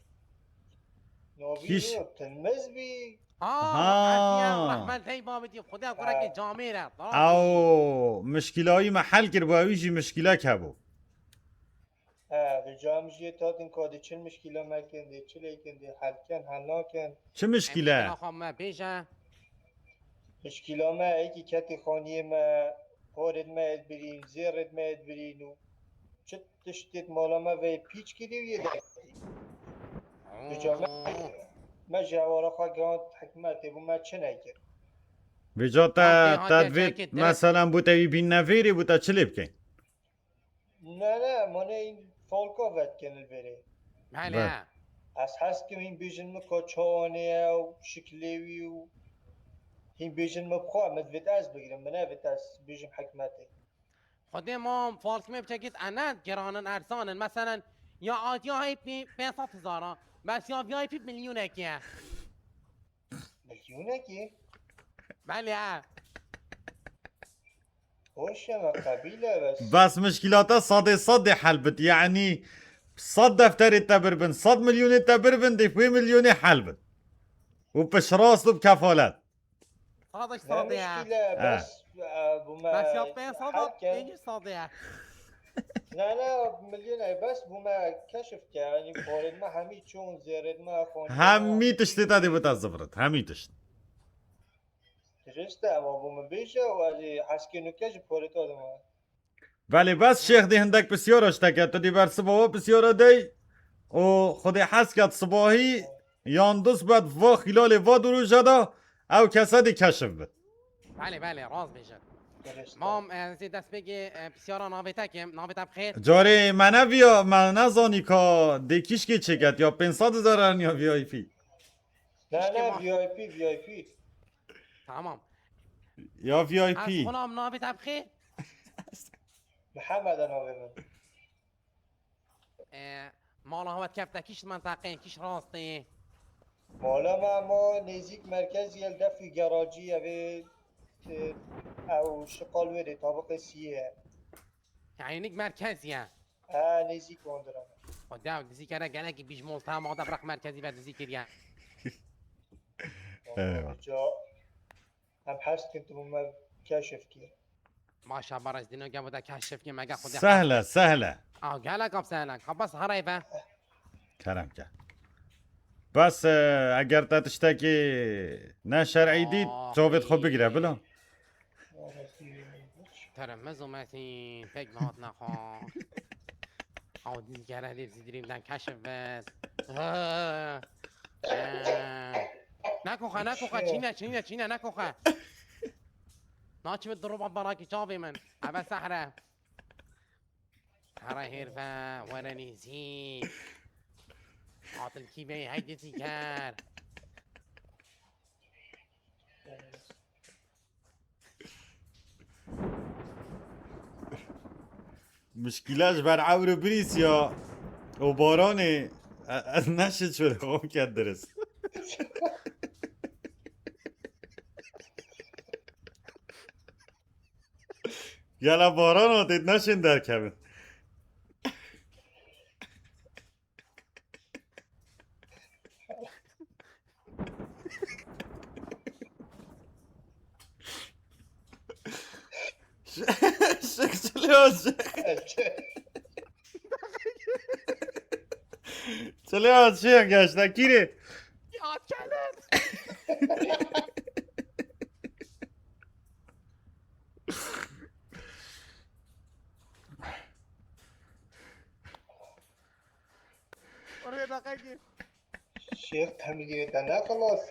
Novî Kîş- yo, tilmiz bî. Aa, Ha. Rehmet hey babetî, Xuda Ha. kurekê camêr e. Ew mişkîlayî me hel kir, bo ewî jî mişkîlek hebû. He, vêca em jî yê tatin ka dê çi mişkîla me kin, dê çi lê kin, dê hel kin, hel nakin. Çi mişkîle? Em mişkîla xwe me bêje. Mişkîla me êkî ketî xaniyê me, porê me êd birîn, zêrê me êd birîn û çi tiştê mala me vê pîç kirî û yê derketî. Vêca me, me ji ewara xwe gihand hikûmetê, bû me çi nekir. Vêca te, Hatiye, te hatiye, divê çekê, direkt. Meselen bû te wî bînne vêrê, bû te çi lê bikeyn? Ne, ne, mane hîn falka vetkin li vêrê. Belê. Be. Ez hez kim hîn bêjin min ka çawanê ye û şiklê wî û hîn bêjin min bi xwe, min divêt ez bigrim, min nevêt ez bêjim hikmetê. Xwedê mam falkimê biçekît enet giranin ersanin. Meselen, ya atiya hey pê-, pênc sed hezar a. Bes ya V I P milyonekî ye. Milyonekî? Belê he. Hoş ya, me qebîl e, bes. Bes mişkîlata sedê sed dê hel bit. Yanî sed defterê te bir bin, sed milyonê te bir bin, dê pê milyonê hel bit. Û piştrast û bi kefalet. Sadek Ne sadê ya. mişkîle, He. bes, e, bu me Bes ya pê hel sadek, ken. pênc sadê ya. Ne, ne, milyon ey bes bû me keşif ke, yanî porên me hemî çûn, zêrên me, xonî me. Hemî tiştê te dê bite zivirit. Hemî tişt. Dirist e, ama bû min bêje û ez ê heskê nûke ji porê te dime. Belê bes şêx dê hindek pisyara ji te ke. Tu dê ber siba wa pisyara dey û Xwedê hez ket sibahî yan dust bet va xîlalê va du roja de ew kese dê keşif bit. Belê, belê, rast bêjin. Dirist e. Mam, e, zê destpêkê, e, pisyara navê te kim, navê te bi xêr? Carê me neviya, me nezanî ka dê kîşkê çêket ya pênc sed hezar ya V I P. Ne, Kişkê ne, ma- V I P, V I P. Tamam. Ya V I Ez P. xulam navê te bi xêr? Mihemed e navê min. E, mala hewa kefte kîş menteqeyên kîş rastê. Mala me ma nêzîk merkezî ye, li defî geracî ye vê, e, ew şiqal wê rê tabiqê siyê ye. Yani nik merkez ye. Ha, nêzîk wan dira me. O dev dizî kere gelekî bîjmol ta ma da bırak merkezî ve dizî kiriye. Evet. Ca em hez dikin tu me keşif kir. Maşa baraj dino gel bu da keşif ki mega xudi. Sehle, sehle. Aw gelek ab sehle. Kabas haray ve. Kerem ke. Bes e, eger te tiştekî ne şer'î dît, Aa, çavêt xwe bigire bila. Teremiz û metin pek mehat nexwa. Aw dizî kere dê dizî dirîmden keşif bes. Nekoxe, nekoxe, çîne, çîne, çîne, nekoxe. Naçi bi duru babarakî çavê min. Eve sehre. Here hêrve, were nêzî. Atil kîveyî hey dizî ker. Mişkîle ji ber ewr û birîsiya û baranê e- ez neşit şûrê xwe biket dirist. Gela baran hatê neşên derkevin. Şık çılıyor şık. Çılıyor şık gençler kiri. Ya keler. Oraya dakika gir. Şêx temizliğe te ne xelas.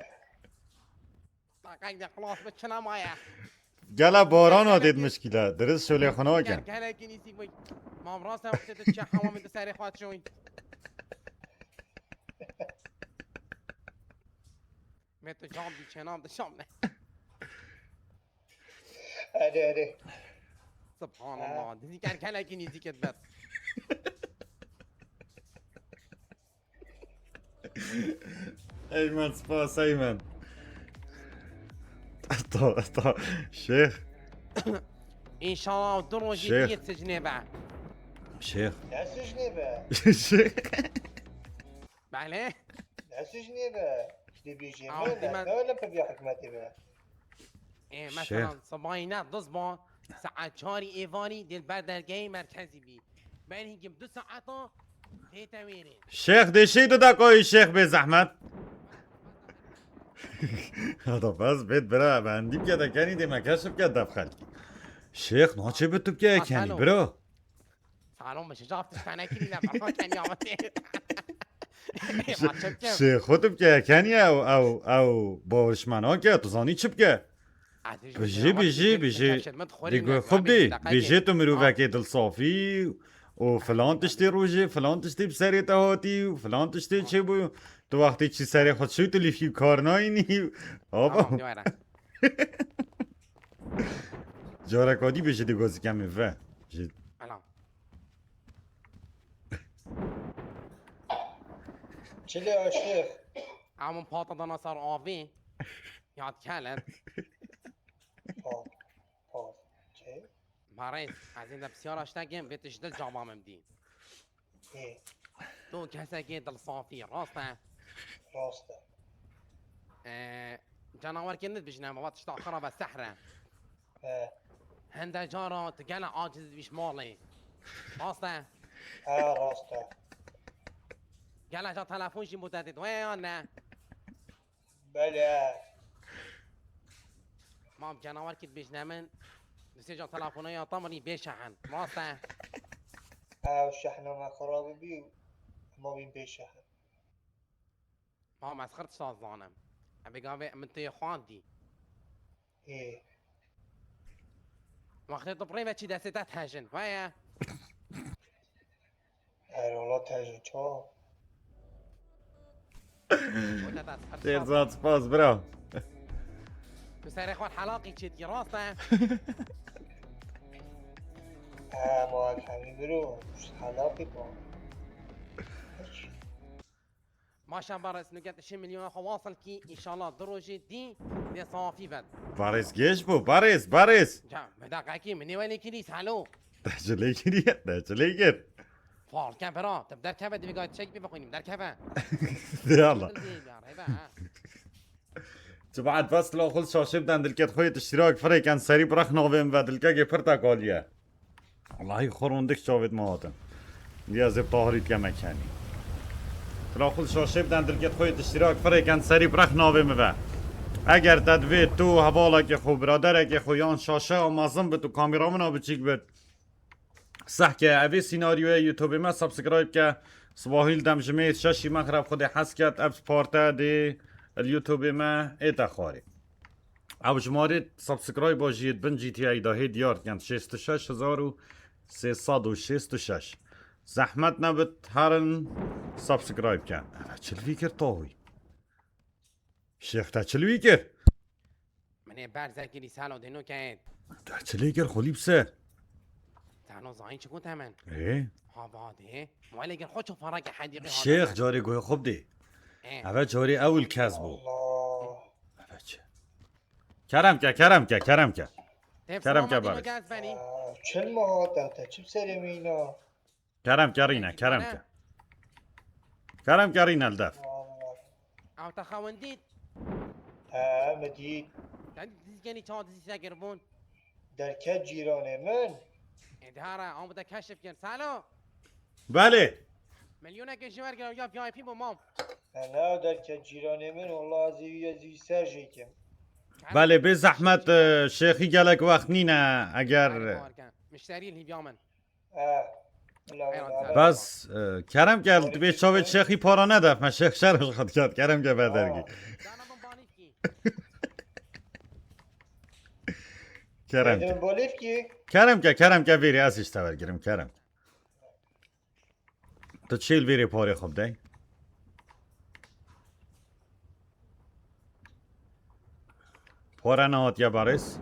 Dakika gir, xelas bir çına maya. Gela baran hatê mişkîle. Dirist şolê xwe nakin. Gel, gel, gel, izik bu. Mam rast hem işte tu çe hamamı da seri xaçoy. Meto cam bir çenam da şam ne. Hadi hadi. Subhanallah. Dizi gel, gel, gel, izik et bet. Eymen spas Eymen. Ta, ta, şêx. İnşallah dur o Şêx. Yet sicnê be. Şêx. Ne sicnê be? Şêx. Belê. Ne sicnê be? Dibêjê Al, me ne dime- ne öyle bir hikmeti be? E, mesela sabahî ne diz ba saet çarî êvarî dil ber dergehê merkezî bî. Ben hingim du saeta tête wêrê. Şêx dê şê du deqayî şêx bê zehmet. Hada bes bêt bira bendî bike de kenî dê me keşif ke def xelkî. Şêx naçê bi tu bike kenî Alo. bira. Salon be şeca hafta tane kirî ne baba kenî ama tê. E, ma çöp ke. Şêx xwe tu bike kenî ew ew ew bawerişmena ke tu zanî çi bike. Bijî, bijî, bijî. Dê guh xwe bidê. Bijê tu mirovekê dilsafî û filan tiştê rojê, filan tiştê bi serê te hatî û filan tiştê çêbû. Tu wextê çî serê xwe çû tu lîfkî kar nayînî. Hava. Tamam, dua. Careka dî bijî dê gozike min ve. Ji Selam. Çilê aşiq. Ama pata dana sar avî. Yad kelet. Pat. Pat. Çi? Marêz, ez ê de pisyara ştekê vê tu ji dil cava min bidî. Ê. Tu kesekê dilsafî, rast e? Rast e. Ee, canawerkê nidibijne, baba tişta xira ve sehre. He. Hende cara tu gele aciz dibîş malê. Rast e. Ha, rast e. Gel aja telefon jî bo te dê wê ya ne? Belê. Mam canawer kit bêjne min. Dusê ca telefona ya tam rî bê şehin. Rast e. Ew şehna me xirab bî. Ma bîn bê şehir. Mam ez xir tişta zanim. Em bê gavê min tê xwandî. Ê. Wextê tu pirê ve çî destê te tejin. Veye. Erê wala tejin ça. Wextê te xir Têr tişta zat spas bira. Tu serê xwe helaqî çêdî rast e. Ha, ma hemî biro. Helaqî pa. Maşa Baris nuket şê milyona xwe wasıl kî, inşallah du rojê dî dê safî vet. Barêz geş bû, Barêz, Barêz. Ca, me da qekî min ê welê kirî salo. Te ji lê kiriye, te ji lê kir. Fal ke bira, te derkeve divê gayet çek bî bixwînim, derkeve. De Allah. Dil dê ya, hebe ha. Cemaat bas la xul şaşê biden dilket xwe iştirak firêken serî birax navê min ve dilkekê pir tekaliye. Allahî xwe rondik çavêt me hatin. Diya zê tahirî dike me kenî. Tila xul şaşê biden dilket xwe iştirak firêken serî birax navê min ve. Eger te divê tu hevalekê xwe, biraderekê xwe yan şaşe a mezin bit û kamera min a biçîk bit. Sehke evê senaryoya YouTubeê me subscribe ke. Sibahî li dem jimêr şeşî mexreb Xwedê hez ket ev parte dê li YouTubeê me ê te xwarê. Ew jimarê subscribe jî yê bin G T A de hê diyar dikin şêst û şeş hezar û sê sed û şêst û şeş. Zehmet nebit herin subscribe ken. Eve çilvî kir tawî. Şêx te çilvî kir. Min ê berzekî dî salo dê nokeyên. Te çilê kir xulî bi ser. Tano zayîn çi gote min? Ê? Ha vadê. Muelê gel xo ço fara ke hedîqî Şêx carê goyê xwe bidê. E. Eve carê ewil kes bû. Allah. Eve çi? Kerem ke, kerem ke, kerem ke. Kerem ke Barış. Gel beni. Aa, çil mi hata te? Çi serê mîna? Kerem ke rîne, kerem ke. Kerem ke rîne li dev. Allah. Ew te xewindît. He, me dît. Sen dizgenî çawa dizî sekir bûn. Derket cîranê min. E dihara, am bide keşif kin. Salo. Belê. Milyoneke ji wer gel ya V I P bû mam. He, ne derket cîranê min. Wallah ez ê wî, ez ê wî ser jê kim. Belê, bê zehmet, e, şêxî gelek wext nîne eger. Müşterî hîvya min. He. Bila Eyvallah. wala. Bes, e, kerem gel, divê çavê şêxî para nedef me, şêx şer xat ket, kerem ke berdergî. Dana min banî kî. Kerem ke. Dedim bolêv ki. Kerem ke, kerem ke vêrê ez işte vergirim, kerem. Tu çêl vêrê parê xwe bidey. Pare nehatiye Barês.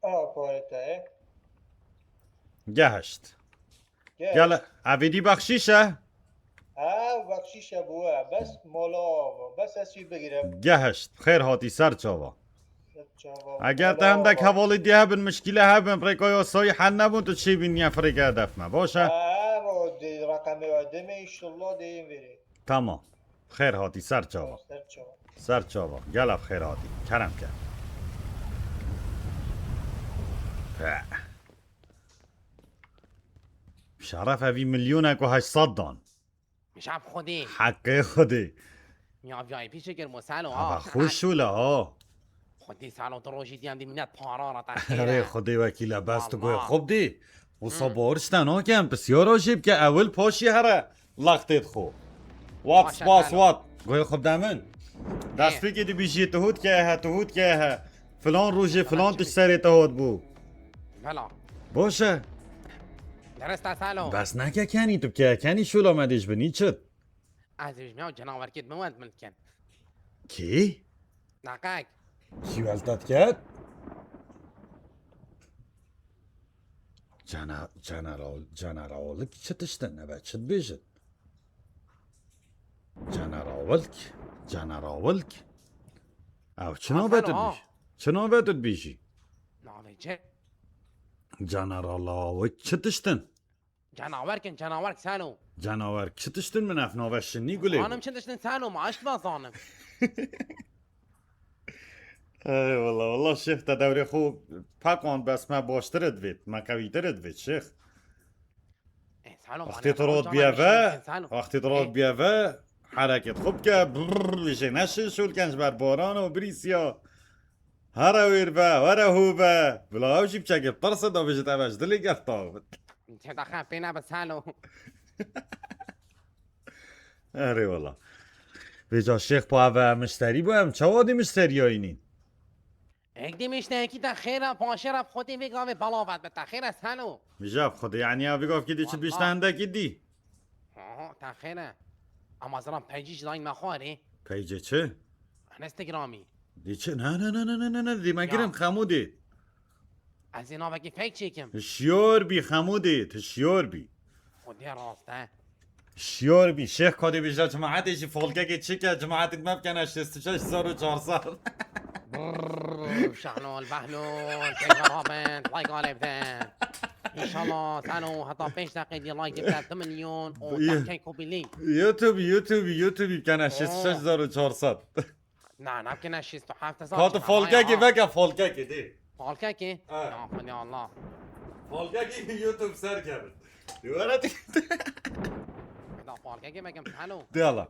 A pare te ye. Gehişt. Gel. Gel, evîdî bexşîş e. Ha, bexşîş e bû e. Bes mola ava. Bes ez wî bigirem. Gehişt. Xêr hatî ser çava. Ser çava. Eger te Mola hindek ava. hevalî diye hebin, mişkîle hebin, rêka yasayî hel nebûn, tu çêbî niye firêke hedef me. Baş e? Ha, o de reqemê we dime, inşallah deyim verê. Tamam. Xêr hatî ser çava. Ser çava. Ser çava. Gel ev xêr hatî. Kerem ke. He. Şeref evî milyonek û heşt sed dan. Şap xwedî. Heqê xwedî. Ya V I P şekir mo salo Ava ha. xweş û le ha. Xwedî salo tu rojî diyan dî minet para ra ta. Erê xwedê wekîle bes tu goyê Allah. xwe bidî. Wisa bawer ji te nakem, pisyara jê bike, ewil paşî here lextê xwe. Wat Maşa spas kalo. wat. Goyê xwe bide min. Destpêkê dibîjî tu hût ke he, tu hût ke he. Filan rojê filan tişt serê te hat bû. Vela. Baş e. Deresta salo. Bes neke kenî tu bike kenî şola me dê ji binî çit. Ez ê ji me canawerkêt min wend min dikin. Kî? Naqek. Kî welta diket? Cana-, General, Generalek çi tiştin? Eve çi dibêjin? Generalek, Generalek. Ew çi navê tu Hasan, ha. dibêjî? Çi navê tu dibêjî? Navê çi? Generalek çi tiştin? Canawerkin, canawerk salo. Canawer çi tiştin min ev navê şinî gulê? Hanım çi tiştin salo ma aşk ben zanim. Ey wala, wala şêx te dewrê xwe peqand, bes me baştir divêt, me qewîtir divêt şêx. Ê, Salo, Wextê tu rot biye ve, wextê tu rot biye ve, herekêt xwe bike, brrr, vêjê neşê şûl ken ji ber boran û birîsiya. Here wêr be, were hû be. Bila ew jî biçekê bi tirse da bêjit, ev e ji dilê gel tavit. Têdaxe pê nebe Salo. Erê wala. Vêca şêx pa eve mişterî bû, em çawa dî mişteriya înîn? Ek dî mişterekî te xêr e, paşê re bi xwedî vê gavê belav vet bi te xêr e Salo. Vêca bi xwedî, yanî ya vê gavkî dî çi Wala. Bîşte hindekî dî? Aha, te xêr e. Ama ziran peycî ji dayîn me xwarê. Peycê çi? Instagramî. Dî çi? Ne, ne, ne, ne, ne, ne, ne, dî me Ya. Girin xemû dî. Ez ê navekî fake çêkim. Hişyar bî xemû dî, hişyar bî. Xwedê rast e. Şiyar bî, şêx kadê bêje, cemaetê jî folkekê çike, cemaetê me bikene şêst û şeş hezar û çar sed. Brrr, Şahnol, Behlol, pêşve rabin, like alê bidin. İnşallah, Salo, heta pênc deqê dî like bide, tu milyon û Ye- tekey kopî link. YouTube, YouTube, YouTube bikene şêst û şeş hezar û çar sed. Na, nabkene şêst û heft hezar. Ka tu folkekê veke folkekê dê. Folkekê? Ha. Ya Xwedê Allah. Folkekê YouTube ser kevin. Were tu. Da folkekê mekem Salo. De Allah.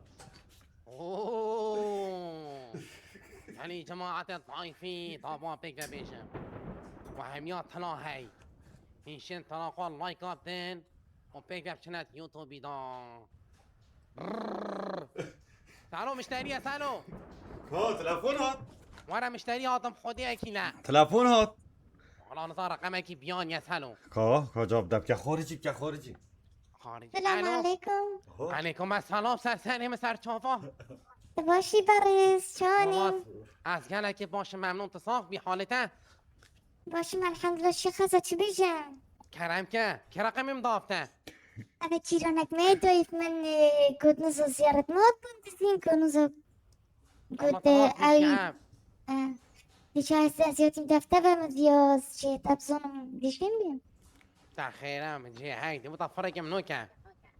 Oo. Yani cemaatê tayfî, dava pêk ve bêjim. Ve hemiya tila hey. Hîşin tila xwe like atin. O pêk ve biçine YouTube'î da. Brrr. Salo, mişteriye Salo. Ka, telefon hat. Were mişterî hatim xwediyekî ne. Telefon hat. Wala niza reqemekî biyaniye Salo. Ka, ka cevap de bike xoricî, bike xoricî. Xoricî. Selamun Alo. Aleyküm. Ho. Aleyküm selam, ser serê min ser çava. Tu başî berêz, çanî? Wala ez gelekî baş im, memnûn, tu sax bî, halê te? Başim elhamdülillah, şêx ez ê çi bêjim? Kerem ke, kê reqemê min da te? Eve cîranek me dayîf min, e, got nizo ziyaret me hat bûn dizîn ku nizo got, e, ew, e, diçe ez, ez yatîm defte ve min viya ez jê te bizanim dişîn bîm. Te xêre min cê hey, dê bita fireke min noke.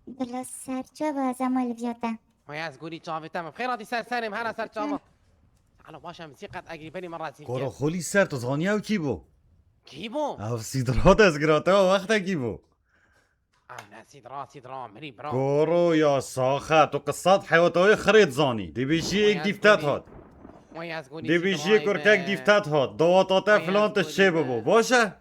Bila ser çava ez ema li viya te. Maya ez gorî çavê te min. Xêra dî ser serê min, hera ser çava. Alo, baş e, min sîqet egirî berî min razî Koro bike. Xulî ser, tu zanî ew kî bû? Kî bû? Ev Sîdra dezgirate wextekî bû. Ah, ne Sîdra, Sîdra, mirî bira. Koro ya saxe, tu qisat hewata wê xirêt zanî. Dibêjî êk dîftet hat. Dibêjî kurkek dîftet hat. Dawata te filan tişt çê bibo. Baş e?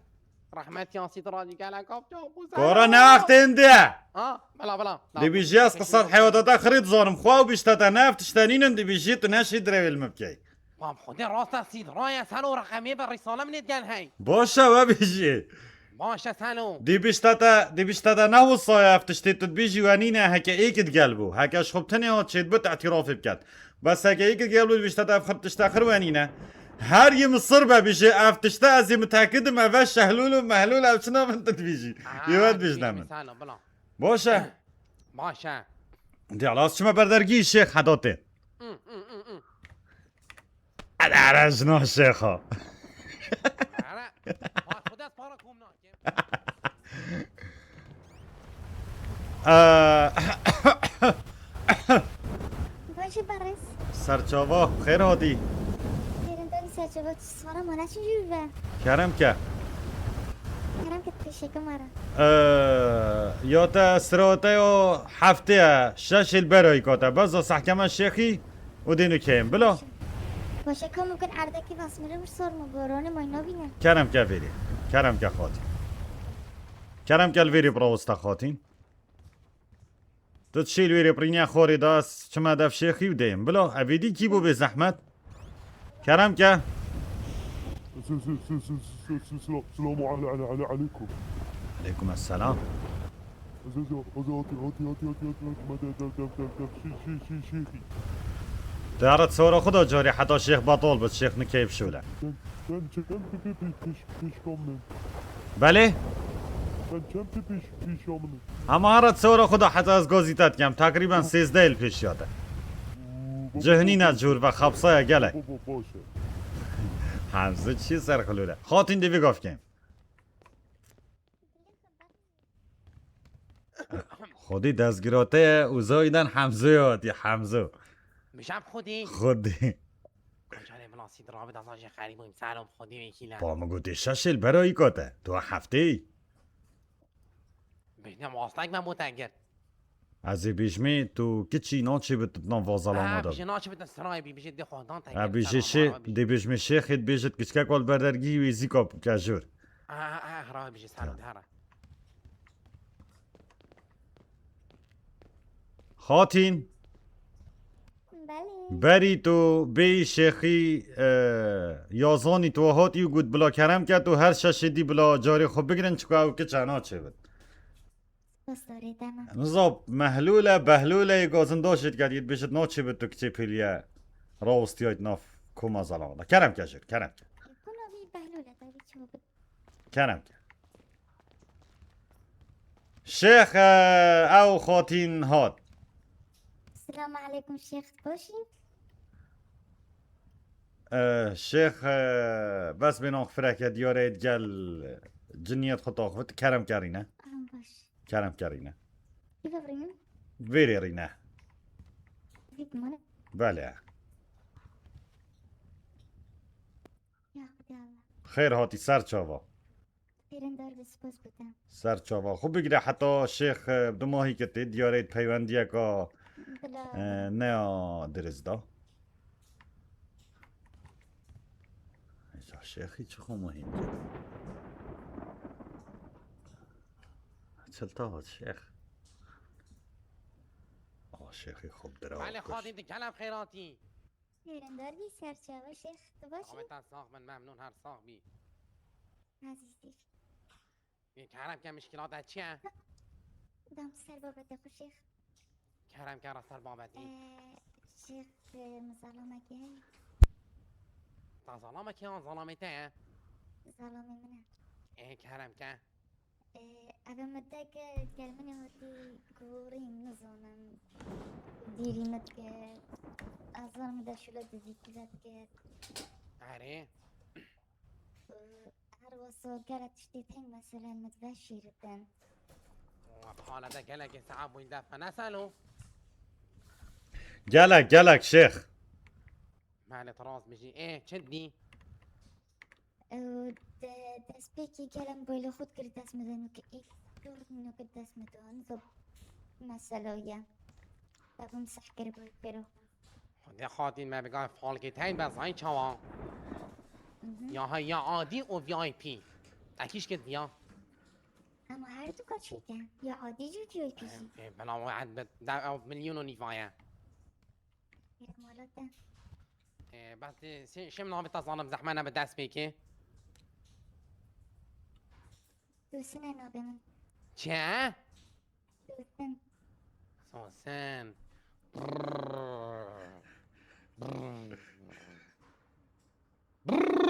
Rehmet ya Sîdra, gelek apçal bû. Koro ne wextên de. Ha, bela, bela. Dibêjî ez qisat hewata te xirêt zanim. Xwe û bîşte te ne ev tişte nînin, dibêjî tu neşî direwêl min bikey. Mam Xwedê rast e, Sîd, raya Salo reqemê be, rîsale min ê digen hey. Baş e, we bêjî. Baş e, Salo. Dibîşte te, dibîşte te ne wisa ye ev tiştê tu dibêjî we nîne, heke êk digel bû. Heke ji xwe bi tenê hat çêdibit, îtirafê biket. Bes heke êk digel bû, dibîşte te ev xir tişte xir we nîne. Her yê Misir be bêjê, ev tişte ez ê mitekidim, ev e şehlûl û mehlûl, ev çina min tu dibêjî. Ê we dibêjne min. Salo, bila. Baş e. Baş e. Diyala, ez çime ber dergî şêx hedatê. Hı, hı, hı, hı. Ere, ere, jina şêxa. Ere, pa-, xwe dest para kom nakim. Eee, Baş e berêz. Serçava, xêr hatî. Xêrin tenî serçava, tu swara ma neçin jû ve. Kerem ke. Kerem ke pêşeke me re. Eee, ya te sirate ya heftê ye, şeş êl berayî kate. Beza sehkeme şêxî û dênû keyim. Bila. Baş e, ka mumkin erdekî vasmire wir sor mu boranê may nabîne. Kerem ke vêrê. Kerem ke xatî. Kerem ke li vêrê birawiste xatîn. Tu çî li wêrê birîniya xorê da, ez çime dev şêxî û deyim. Bila, evê dî kî bû bê zehmet? Kerem ke. Selamu ale-, ale-, ale-, aleykum. Aleykum esselam. Ez, ez, ez, hati, hati, hati, hati, hati, me de, dev, dev, dev, dev, şî, şî, şî, şêxî. Dara çora xwe da carê heta şêx betal bit, şêx nikeyb şole. Sen, sen çem tu pê, pê, pêş, pêşka min. Belê? Sen çem tu pêş, pêşka min. Hema hera çora xwe da heta ez gazî te dikem. Tekrîben sêzdeh yêl pêşiya te. Cihnîne cûr ve xapsaya gelek. Bo, bo, bo, baş e. Hemze çi ser xilûre. Xatîn dê vê gavkên. Xwedî destgirate ye û zayîden Hemzoya hatî, Hemzo. Mijab Xwedî. Xwedî. Koçanê min asî dirabit, ez jê xerîb bûyim, selam xwedî wekîle. Pa min gotê şeş êl berayî kate. Tu heftê yî. Bêhne mastek me bo te girt. Ez ê bêjmê tu kiçî naçê bi tu nan vaza lama Ha, da. Bijê naçê bi tu sirayê bî, bijê dê xwedan te Ha, girt, bijê selam şê-, abi. Dê bêjmê şêxê dibêjit kiçkek wal berdergî wê zîka ke jor. Ha, ha, ha, hera bijê, selam, Ha. hera. Xatîn. Belê. Berî tu bêyî şêxî, e, ya zanî tu hatî û got bila kerem ke tu her şeşê dî bila carê xwe bigirin çika ew kiç e naçêbit. Spas darê dema. Niza Mehlûl e, Behlûl e, yê gazindaşê dike diyêt bêjit naçêbit tu kiçê pêliye rawistiyayt nav koma zalama da. Kerem ke jir, kerem ke. Kuna vî Behlûl e, tabii çi bit. Kerem ke. Şêx, e, ew xatîn hat. Selamu aleykum şêx, baş î? E, şêx, e, bes bê nan fireke diyareyê digel ciniyet xwe taxivit kerem kerîne. Aha, baş. Kerem kerîne. Kî ve virîne? Vêrê rîne. Vî kumane? Belê. Ya Xwedê Allah. Xêr hatî ser çava. Xêrindar be, spas bû te. Ser çava. Xwe bigire heta şêx, e, du mahî ke tê diyareyt peywendiyeka, Bila. e, neya dirist da. Êca şêxî çi xwe muhîm kir. Çil tava şêx. A şêxî xwe bi dira Belê kuşt. Xadî dikelem xêratî. Xêrindar bî ser çava şêx. Tu baş î? Abi te sax bin, memnûn, her sax bî. Ezîzî. Ê, kerem ke mişkilata çi ye? Dam ser babetê xwe şêx. Kerem ke ra ser babetê. Ee, şêx, e, min zalamekî heye. Ta zalamekî an zalamê te ye? Zalamê min e. Ê, kerem ke. Ee, ev e min deke gel min hatî gorîm, nizanim. Dîrî min dike. Azar min de şule dizî kile dike. Erê. Ee, Her wisa gelek tiştê tên, meselen, min dibe şîritin. Wa, bi halete gelekê saet bûyî def me neselo. Gelek, gelek şêx. Mehlet rast bijî. Ê, çi dî? Ew de, destpêkî gelek boyla xwe dikir dest min de, nûke î dur nûke dest min de, nûke meselo ye. Bebim seh kir boy kiro. Xwedê xatîn me bigay falkê teyn be zay çawa. Mhm. Ya hay ya adî û V I P. Ekîş kir diya. Ama her du kaçî te. Ya adî jî V I P jî. E, e, bela o ed be, de, ew milyon û nîva ye. Yek mala te. E, bes, e, şi-, şim navê te zalim zehme ne bi dest pêkê. Dosine navê min. Çi? Sosin. Sosin. Brrr. Brrr. Brrr.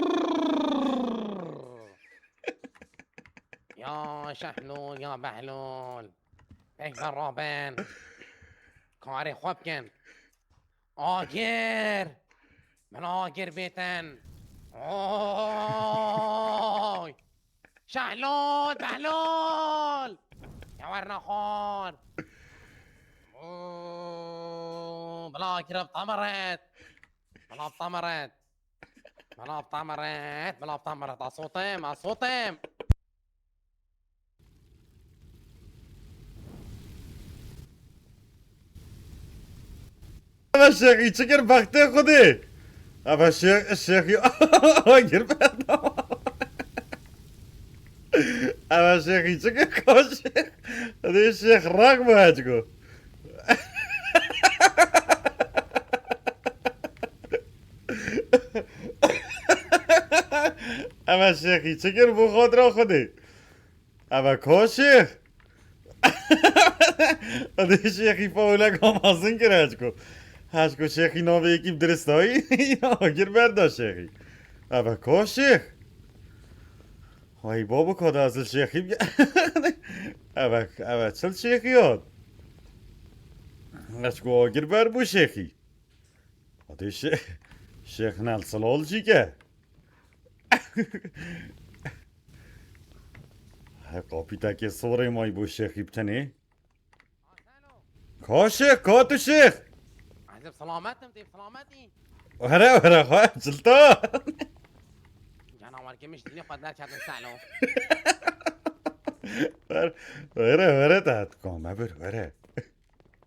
Ya Şehlûl, ya Behlûl. Pêk ve rabin. Karê xwe bikin. Agir! Min agir bêtin! Oy! Şehlûl, Behlûl! Ya werna xwar! Oo, bila agir bi tamiret! Bila bi tamiret! Bila bi tamiret! Bila bi tamiret! Asotim, asotim! Eve şêxî çi kir bextê Xwedê? Eve şêx-, şêxî agir berda. Eve şêxî çi kir ka şêx? Xwedê şêx rak bû hecgo. Eve şêxî çi kir bû xotira Xwedê? Eve ka şêx? Eve şêxî fawilek amazin kir hecko. Hecko şêxî navê yekî bi diristayî agir berda şêxî. Eve ka şêx? Hay babo ka da ez li şêxî bi-, eve, eve çil şêxî hat? Hecko agir ber bû şêxî. Hadi şê-, şêx nel silol jî ke. He, kapîtekê sorê may bû şêxî bi tenê. Ka şêx, ka tu şêx? Ezeb selamet im, tê selamet î? Were, were, xwe, Çilto. Canawer kemiş dilê xwe derketin selo. Were, were, were, te hat kom, hebir, were.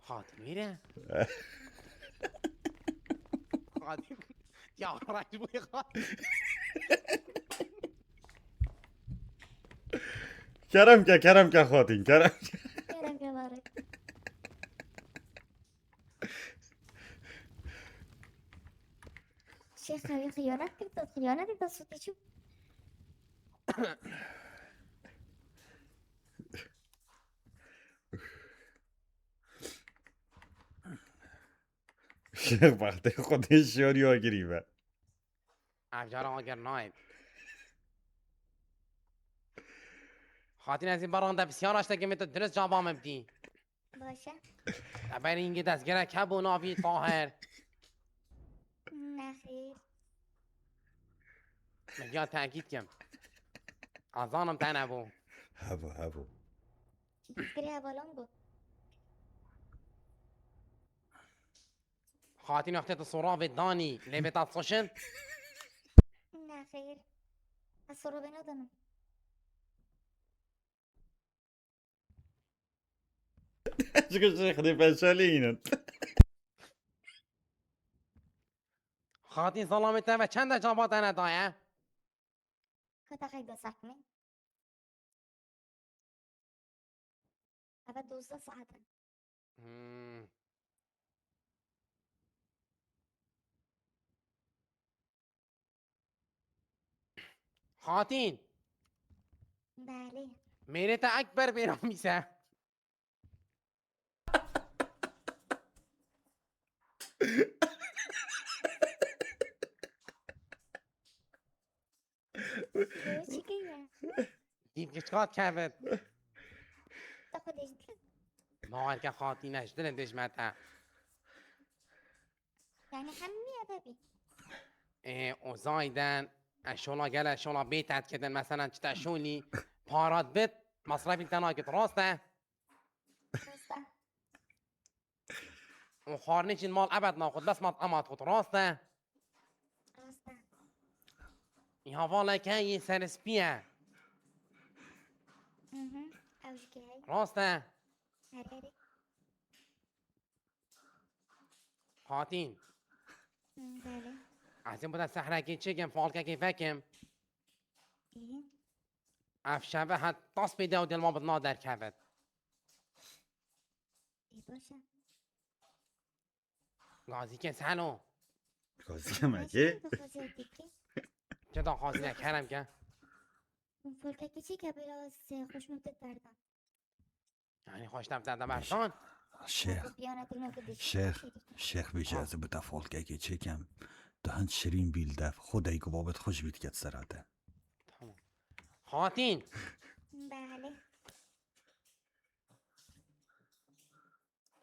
Xatin wîre. Xatin. Ya, rast bû xatin. Kerem ke, kerem ke xatin, kerem ke. Kerem ke barek. Şêx, ew ê xiyanet kir, tu xiyanetê te sûtî çû. Şêx, bextê xwe tê şiyarî agirî be. Ev cara agir nayê. Xatîn, ez ê beranda pisyara ji te kemê tu dirist caba min bidî. Baş e. Teberî hingê destgirek hebû navî Tahir. Nexêr. Min ya tekîd kim. Ez zanim te nebû. Hebû, hebû. Destgirê hevalan bû. Xatîn, wextê tu soravê danî, lê bê te soşin? Nexêr. Ez soravê nadanim. Çiku şêx dê peşelînin. Xatîn, zelamê te ve çend e caba te nedaye? Ka deqek de sekmê. Eve dozdeh saet in. Hmm. Xatîn. Belê. Mêrê te Ekber bêramîse. Çi keye? Dîv giçkat kevit. Te xwe dêjî dikir. Bawer ke Xatîne, ji dilê dêjme te. Yani hemî eve bî. Ê, o zayden, e, şola gele, şola bê te dikidin, meselen, çi te şolî, parat bit, masrafî te nakit, rast e? Rast e. Û xwarinê jî mal ebed naxwit, bes mat emat xwit, rast e? Rast e. Î hevaleke yê serspî ye. Hı hı. Ew jî key. Rast e. Her herî. Xatîn. Hı, belê. Ez ê bo te sehrekê çêkim, falkekê vekim. Î. Ev şeve het tas pê de û dêlma bidna derkevit. Ê, baş e. Gazî kes heno. Gazî me kê? Çi daxwazî ne kerem ke? Folkekî çi ke biraz, e, xweş me te berdan. Yani xweş te te berdan. Şêx, şêx, şêx bêje ez bi te folkekê çêkem. Tu hin şirîn bîl dev. Xwedê ku babet xweş bît ket sera te. Tamam. Xatîn. Belê.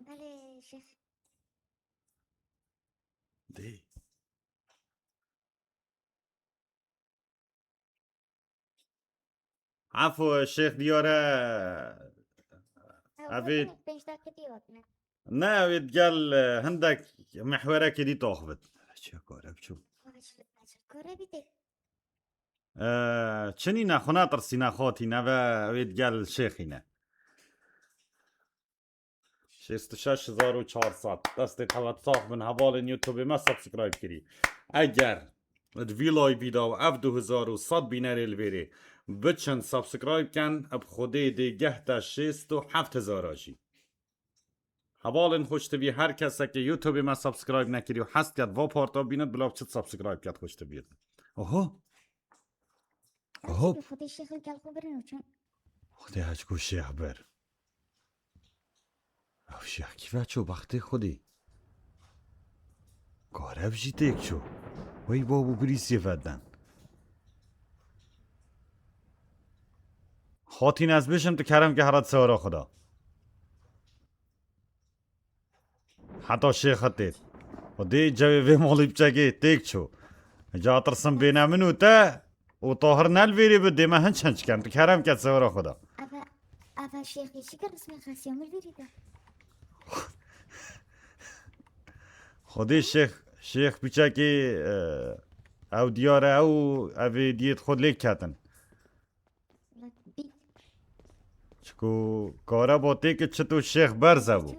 Belê şêx. Dê. Efo, Şêx Diyar e. Ev Evê pênc, pênc dakika diye bak ne. Ne, ew ê digel, e, hindek mehwerekê dî taxivit. Çi kare biçû? Kare bî tê. E, çinî ne, xwe netirsîne, xatîne ve ew ê digel şêxîne. Şêst û şeş hezar û çar sed. Destê te ve sax bin, hevalên YouTube-ê me subscribe kirî. Eger di vî live-î de ev du hezar û sed bînerê li vêrê biçin subscribe ken, bi Xwedê dê geh te şêst û heft hezara jî. Hevalên Xweş T V, her kesek ke YouTube-ê me subscribe nekirî û hez ket va parta bînit, bila biçit subscribe ket Xweş T V. Oho. Hop. Xwedê şêx li gel xwe birin û çûn. Xwedê hec ku şêx bir. Ev şêx kî ve çû bextê Xwedê. Karev jî têk çû. Wey bab û birîsiyê veden. Xatîn ez bêjim tu kerem ke hera di sewera xwe de. Heta şêxetê. Xwedê cewê vê malî biçekê têk çû. Ca tirsim bêne min û te û Tahir ne li vêrê bi dê me hinç hinç ken. Tu kerem ke sewera xwe de. Eve, eve şêxê şikir rismê xesiya min vêrê de. Xwedê şêx, Şêx piçekê, e, ew diyar e, ew evê diyêt xwe lê ketin. Çiko karebo tê ki çito şêx berze bû.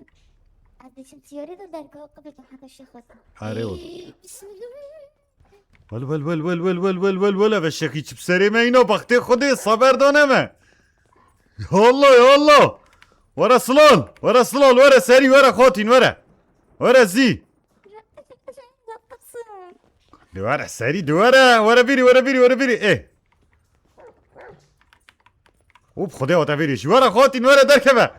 Ez diçim siyarê de derkewa qibir tu heta şêx xwestin. Erê ol. Ey, bismillah. Wel, wel, wel, eve şêxî çi bi serê me îna, baxtê Xwedê saber dane me. Ya Allah, ya Allah. Were silal, were silal, were serî, were xatîn, were. Were zî. Di were serî, di were, were bîrî, were bîrî, were bîrî. Ê. Û bi Xwedê hate vêrê jî. Were xatîn, were derkeve.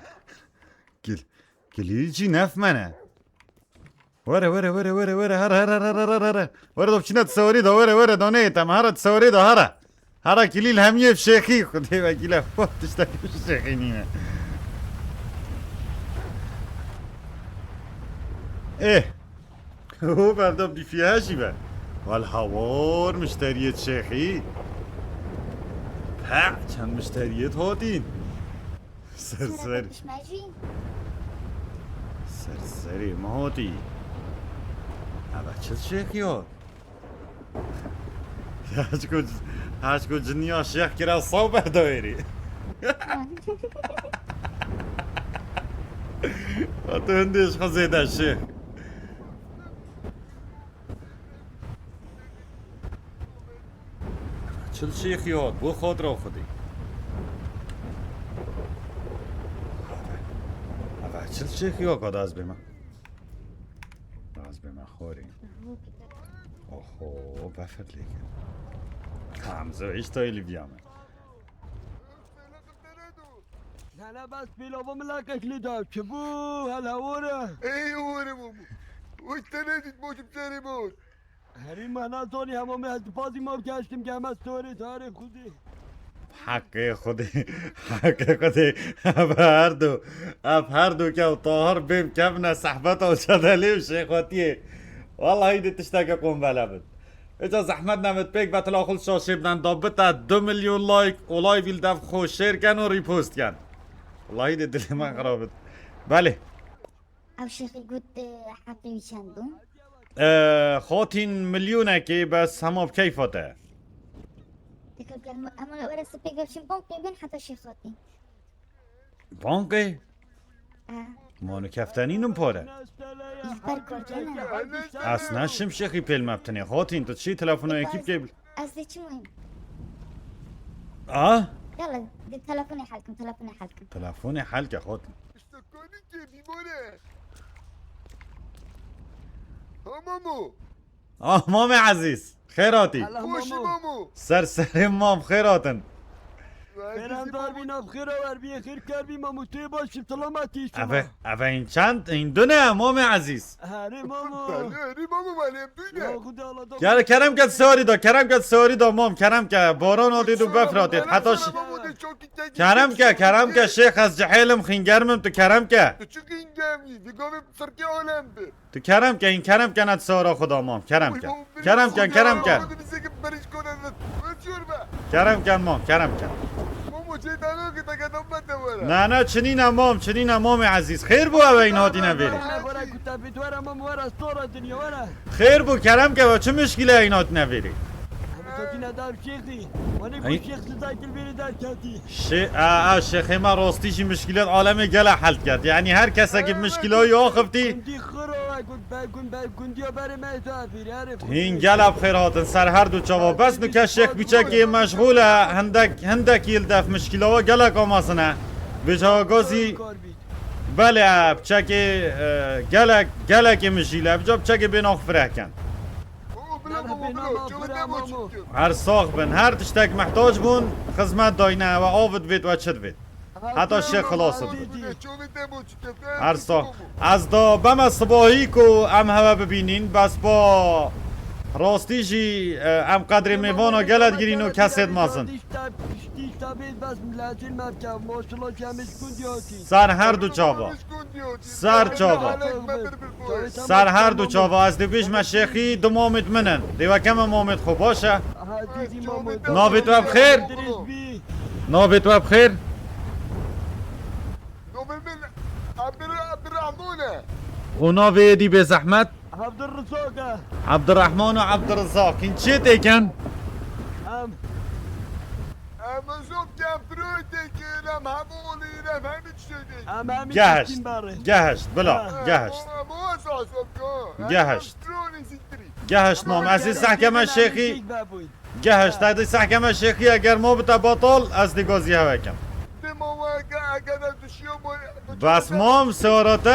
Kil-, kilîl jî nef me ne. Were, were, were, were, were. Here, here, here, here, here, here. Were do biçine di sewarî de, were, were, do neyê te me. Here di sewarî de, here. Here kilîl hemiyê bi şêxî. Xwedê vekîle xwe tiştek bi şêxî nîne. Ê. Û berda bîfiye jî be. Wal hawar mişteriyê şêxî. Pe, çend mişteriyê hatîn. Ser ser. Ser serê me hatî. Eve çi şêxî ya? Heşko, heşko ciniya şêx kira saw berda wêrî. Hatu hindê ji xwe zêde şêx. Çil şêxî hat, bo xatir a Xwedê. Eve çil şêxî hat, ka da ez bême. Da ez bême xwarê. Oho, befir lê kir. Hamza işte öyle bir yame. Hele bas pîlava milakek lê da. Çi bû? Hele were. Ey were bû. Oy te nedît bo çi serê bot. Herî me nazanî hema me ez dipazî ma bikeştim geme storê tarê Xwedê. Heqê Xwedê, heqê Xwedê. Ev her du, ev her du ke û Tahir bêm kevne sehbeta û çedelê û şêxwetiyê. Wallahî dê tişteke qombele bin. Îca zehmet nebit pêk Betula xwe li şaşê biden da bite du milyon like û live li dev xwe share ken û repost ken. Wallahî dê dilê me xirab bit. Belê. Ew şêxî got, e, heqê wî çend bû? E, xatîn milyonekê bes hema bi keyfa te. Dikir gel, em were sipê gel çin bank pê bin heta şêx xatîn. Bankê? E. Manu keftenî nim pare. Îlber Korkene. Ez ne şimşexî pêl me bitinê. Xatîn tu çi telefona yekî bikey bil. Ez dê çi wayim? A? Yala, dê telefonê hel kim, telefonê hel kim. Telefonê hel ke xatîn. Îşte konî ke bîmor e. Ha Mamo. Ah, Mamê Ezîz. Xêr hatî. Xweşî Mamo. Ser serê mam, xêr hatin. Xêran dar bî, nav xêra wer bî, xêr kar bî Mamo, tu yê baş, selametî şima. Eve, eve hîn çend, hîn du ne, Mamê Ezîz. Herê Mamo. Herê Mamo, malê em duyne. Ya Xwedê Allah da. Gel, kerem ke sewarî da, kerem ke sewarî da mam, kerem ke. Baran hatî du befr hatî. Heta ş-, kerem ke, kerem ke, şêx ez cihêlim, xîngermim tu kerem ke. Tu çi xîngermî, vî gavê sirkê alem bi. Tu kerem ke, hîn kerem ke ne sewara xwe da mam, kerem ke. Kerem ke, kerem ke. Kerem ke mam, kerem ke. Ne, ne, çinîne mam, çinîne Mamê Ezîz. Xêr bû ew hîn hatîne vêrê. Xêr bû, kerem ke, we çi mişkîle hîn hatîne vêrê? Şê-, a, a, şêxê me rastî jî mişkîlet alemê gele hel diket. Yanî her kesekî bi mişkîla wî axivtî. Hîn gela bi xêr hatin ser her du çava. Bes nuke şêx piçekî meşxûl e, hindek, hindekî li def mişkîla we gelek amezin e. Vêca gazî, belê, piçekî, e, gelek, gelekî mijîl e. Vêca piçekî bêhna xwe fireh ken. Her sax bin, her tiştek mihtac bûn, xizmet dayne, we av divêt, we çi divêt. Heta şêx xilas bibin. Her sax. Ez da beme sibahî ku em hewe bibînîn, bes ba rastî jî, e, em qedrê mêvana gele digirîn û kesê dimezin. Ser her du çava. Ser çava. Ser her du çava. Ez dê bêjme şêxî du mamêt min in. Dê weke me mamêt xwe, baş e? Navê te bi xêr? Navê te bi xêr? Navê min Abdurrahman e. Û navê yê dî bê zehmet? Abdurrizak e. Abdurrahman û Abdurrizak. Hîn çi têkin? Em. Em zû kemprû têkin, em hevolîn, em hemî tiştê têkin. Em hemî Gehişt. têkin berê. Gehişt, bila, Ha. gehişt. Em o esas yok, ha. Gehişt. Em strûnî siktirî. Gehişt, mam. Ez ê sehkeme şêxî. Têk vebûn. Gehişt, te dê sehkeme şêxî eger ma bite batal, ez dê gazî hewe kem. Dema we ge-, eger ez dişiyo boy-, Bes mam, sewara te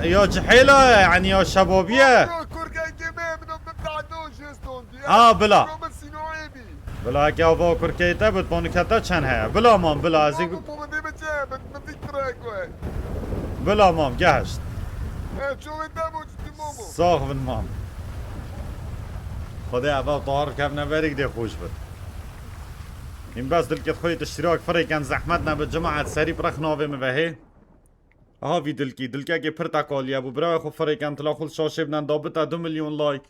ya cihêla ye, yani ya şebabî ye. Kurkekê me, min o min tado jeston diye. Ha, bila. Min sinoyê bî. Bila, heke ava kurkeyê te bit, ponike te çend heye? Bila mam, bila, ez ê Ama bu bende biçe, min, min dik bırak we. Bila mam, gehişt. E, çovê te bo, ciddi mamo. Sax bin mam. Xwedê eva Tahir kevne berîk dê xweş bit. Hîn bes dilkê xwe yê tiştîrak firêken, zehmet nebit, cemaet serî bi rex navê min vehê. Aha vî dilkî, dilkekê pir teqaliye bû. Birayê xwe firêken, tila xwe li şaşê binen, da bite du milyon like.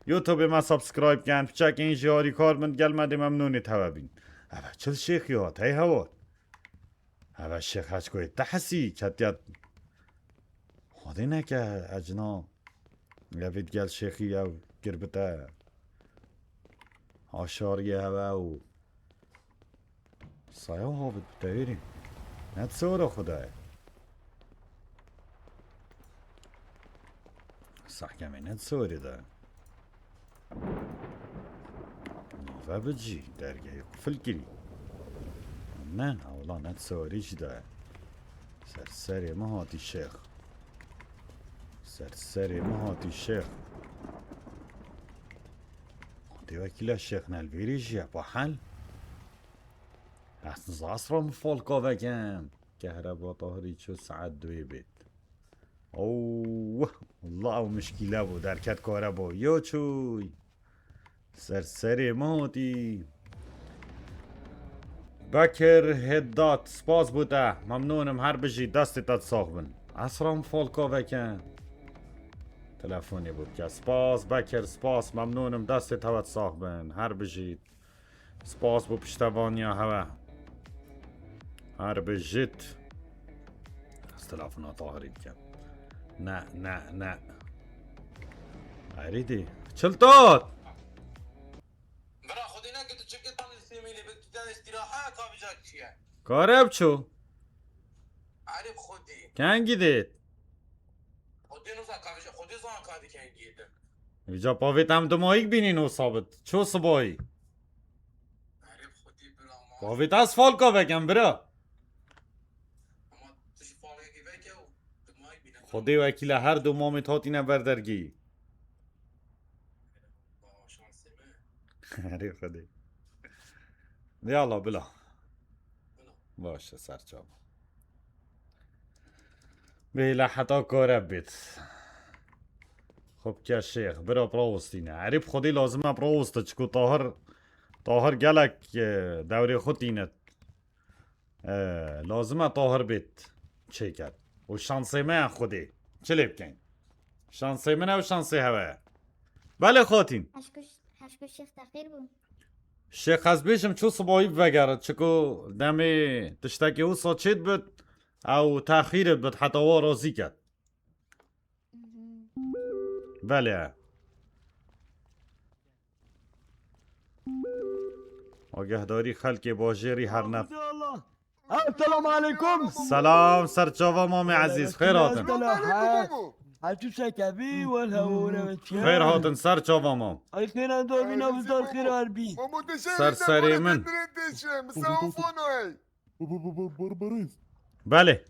YouTubeê me subscribe ken, piçekên jî harîkar bin, gel me dê memnûnê te we bîn. Eve çil şêxî hat, hey heval. Eve şêx heçkoyê te hesî, ketiye. Xwedê neke ecna. Evê digel şêxî ew kir bite. Aşariyê hewe û saya habit bi tevêrî. Ne tisewira xwe de ye. Sehkemê ne tisewirê de ye. Nave bicî, dergehê qufil kirî. Ne, ewla ne tisewirê jî de ye. Ser serê min hatî şêx. Ser serê min hatî şêx. Dê wekîle şêx ne li vêrê jî ye, bahel. Ez niza esra min falka vekem. Kehreba Tahirî çû saet duê bêt. Oh, walla ew mişkîle bû, derket kare bû. Yo çûy. Ser serê min hatî. Bekir Hiddat, spas bo te. Memnûnim, her bijî, destê te sax bin. Esra min falka veke. Telefonê bû bike. Spas Bekir, spas, memnûnim, destê te sax bin. Her bijî. Spas bo piştevaniya hewe. Her bijît. Ez telefona Tahirî dikim. Ne, ne, ne. Erîdî. Çiltot! Bira, xwedî neke tu çi kitan îstîmîlî, bi tu ten îstîraha ka vîja kişiye. Kare biçû. Erê bi xwedî. Kengî dêt? Xwedî nizan ka vîja, xwedî zan ka dî kengî dêt. Vîja pavêt em dimayîk bînîn o sabit. Ço sibayî. Erê bi xwedî bira ma. Pavêt ez falka vekem bira. Ama tu jî falkekî veke û dimayîk bîne. Xwedê wekîle her du mamêt hatîne ber dergehî. Baba şansê me. Erê Xwedê. Yala bila. Bila. Baş e, ser çava. Bêle heta kare bêt. Xwe bike şêx, bira birawistîne. Erê bi Xwedê lazim e birawiste, çiku Tahir, Tahir gelek, e, dewrê xwe tîne. E, lazim e Tahir bêt çêket. Û şansê me ye Xwedê. Çi lê bikeyn? Şansê min e û şansê hewe ye. Belê xatîn. Heşku, heşku şêx teqîr bû. Şêx ez bêjim çû sibayî vegere. Çiku demê tiştekê wisa çêt bit, ew texîr bit heta wa razî ket. Mhm. Belê. Agahdarî xelkê bajêrî her ne. Esselamu aleykum. Selam, ser çava mamê ezîz, xêr hatin. Selam, ha. Hacı Şekebi, wala ora ve çiğ. Xêr hatin, ser çava mam. Ay xêran dor bî, navzdar xêr harbi. Ser serê min. Belê.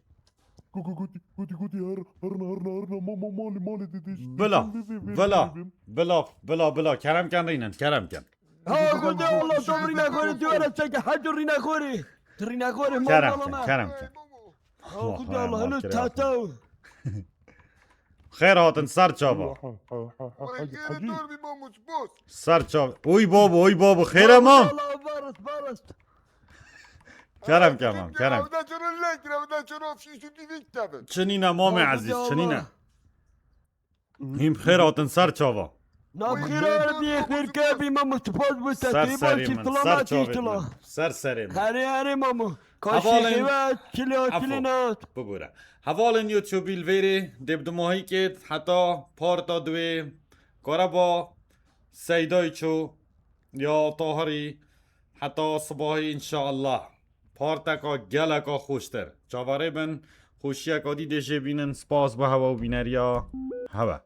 Gotî, gotî, gotî, her, herna, herna, herna, ma, ma, malê, malê didê. Bila, bila, bila, bila, bila, kerem ken rînin, kerem ken. Ha, Xwedê Allah, tu rîna xorê, tu were çeke, ha, tu rîna xorê. Tu rîna xorê, ma, kerem ken, kerem ken. Ha, Xwedê Allah, helo, tata. Xêr hatin, ser çava. Ser çava. Oy babo, oy babo, xêr e mam. Allah, baris, baris. Kerem ke mam, kerem. Çinîne mamê ezîz, çinîne. Hîm xêr hatin, ser çava. Na xêr harbi, xêr ke bî, ma spas bo te. Ser serê min, ser çavê min. Ser serê min. Herê, herê mamo. Kaşê Hevalên- xêwe, çilya Efo. çilînat. Bibûre. Hevalên YouTubeî li vêrê dê bi dimahîkê heta parta duê Karaba Seydayço ya Tahirî heta sibahî înşallah. Parteka geleka xweştir. Çaverê bin, xweşiyeka dî dê jê bînin. Spas bo hewe û bîneriya hewe.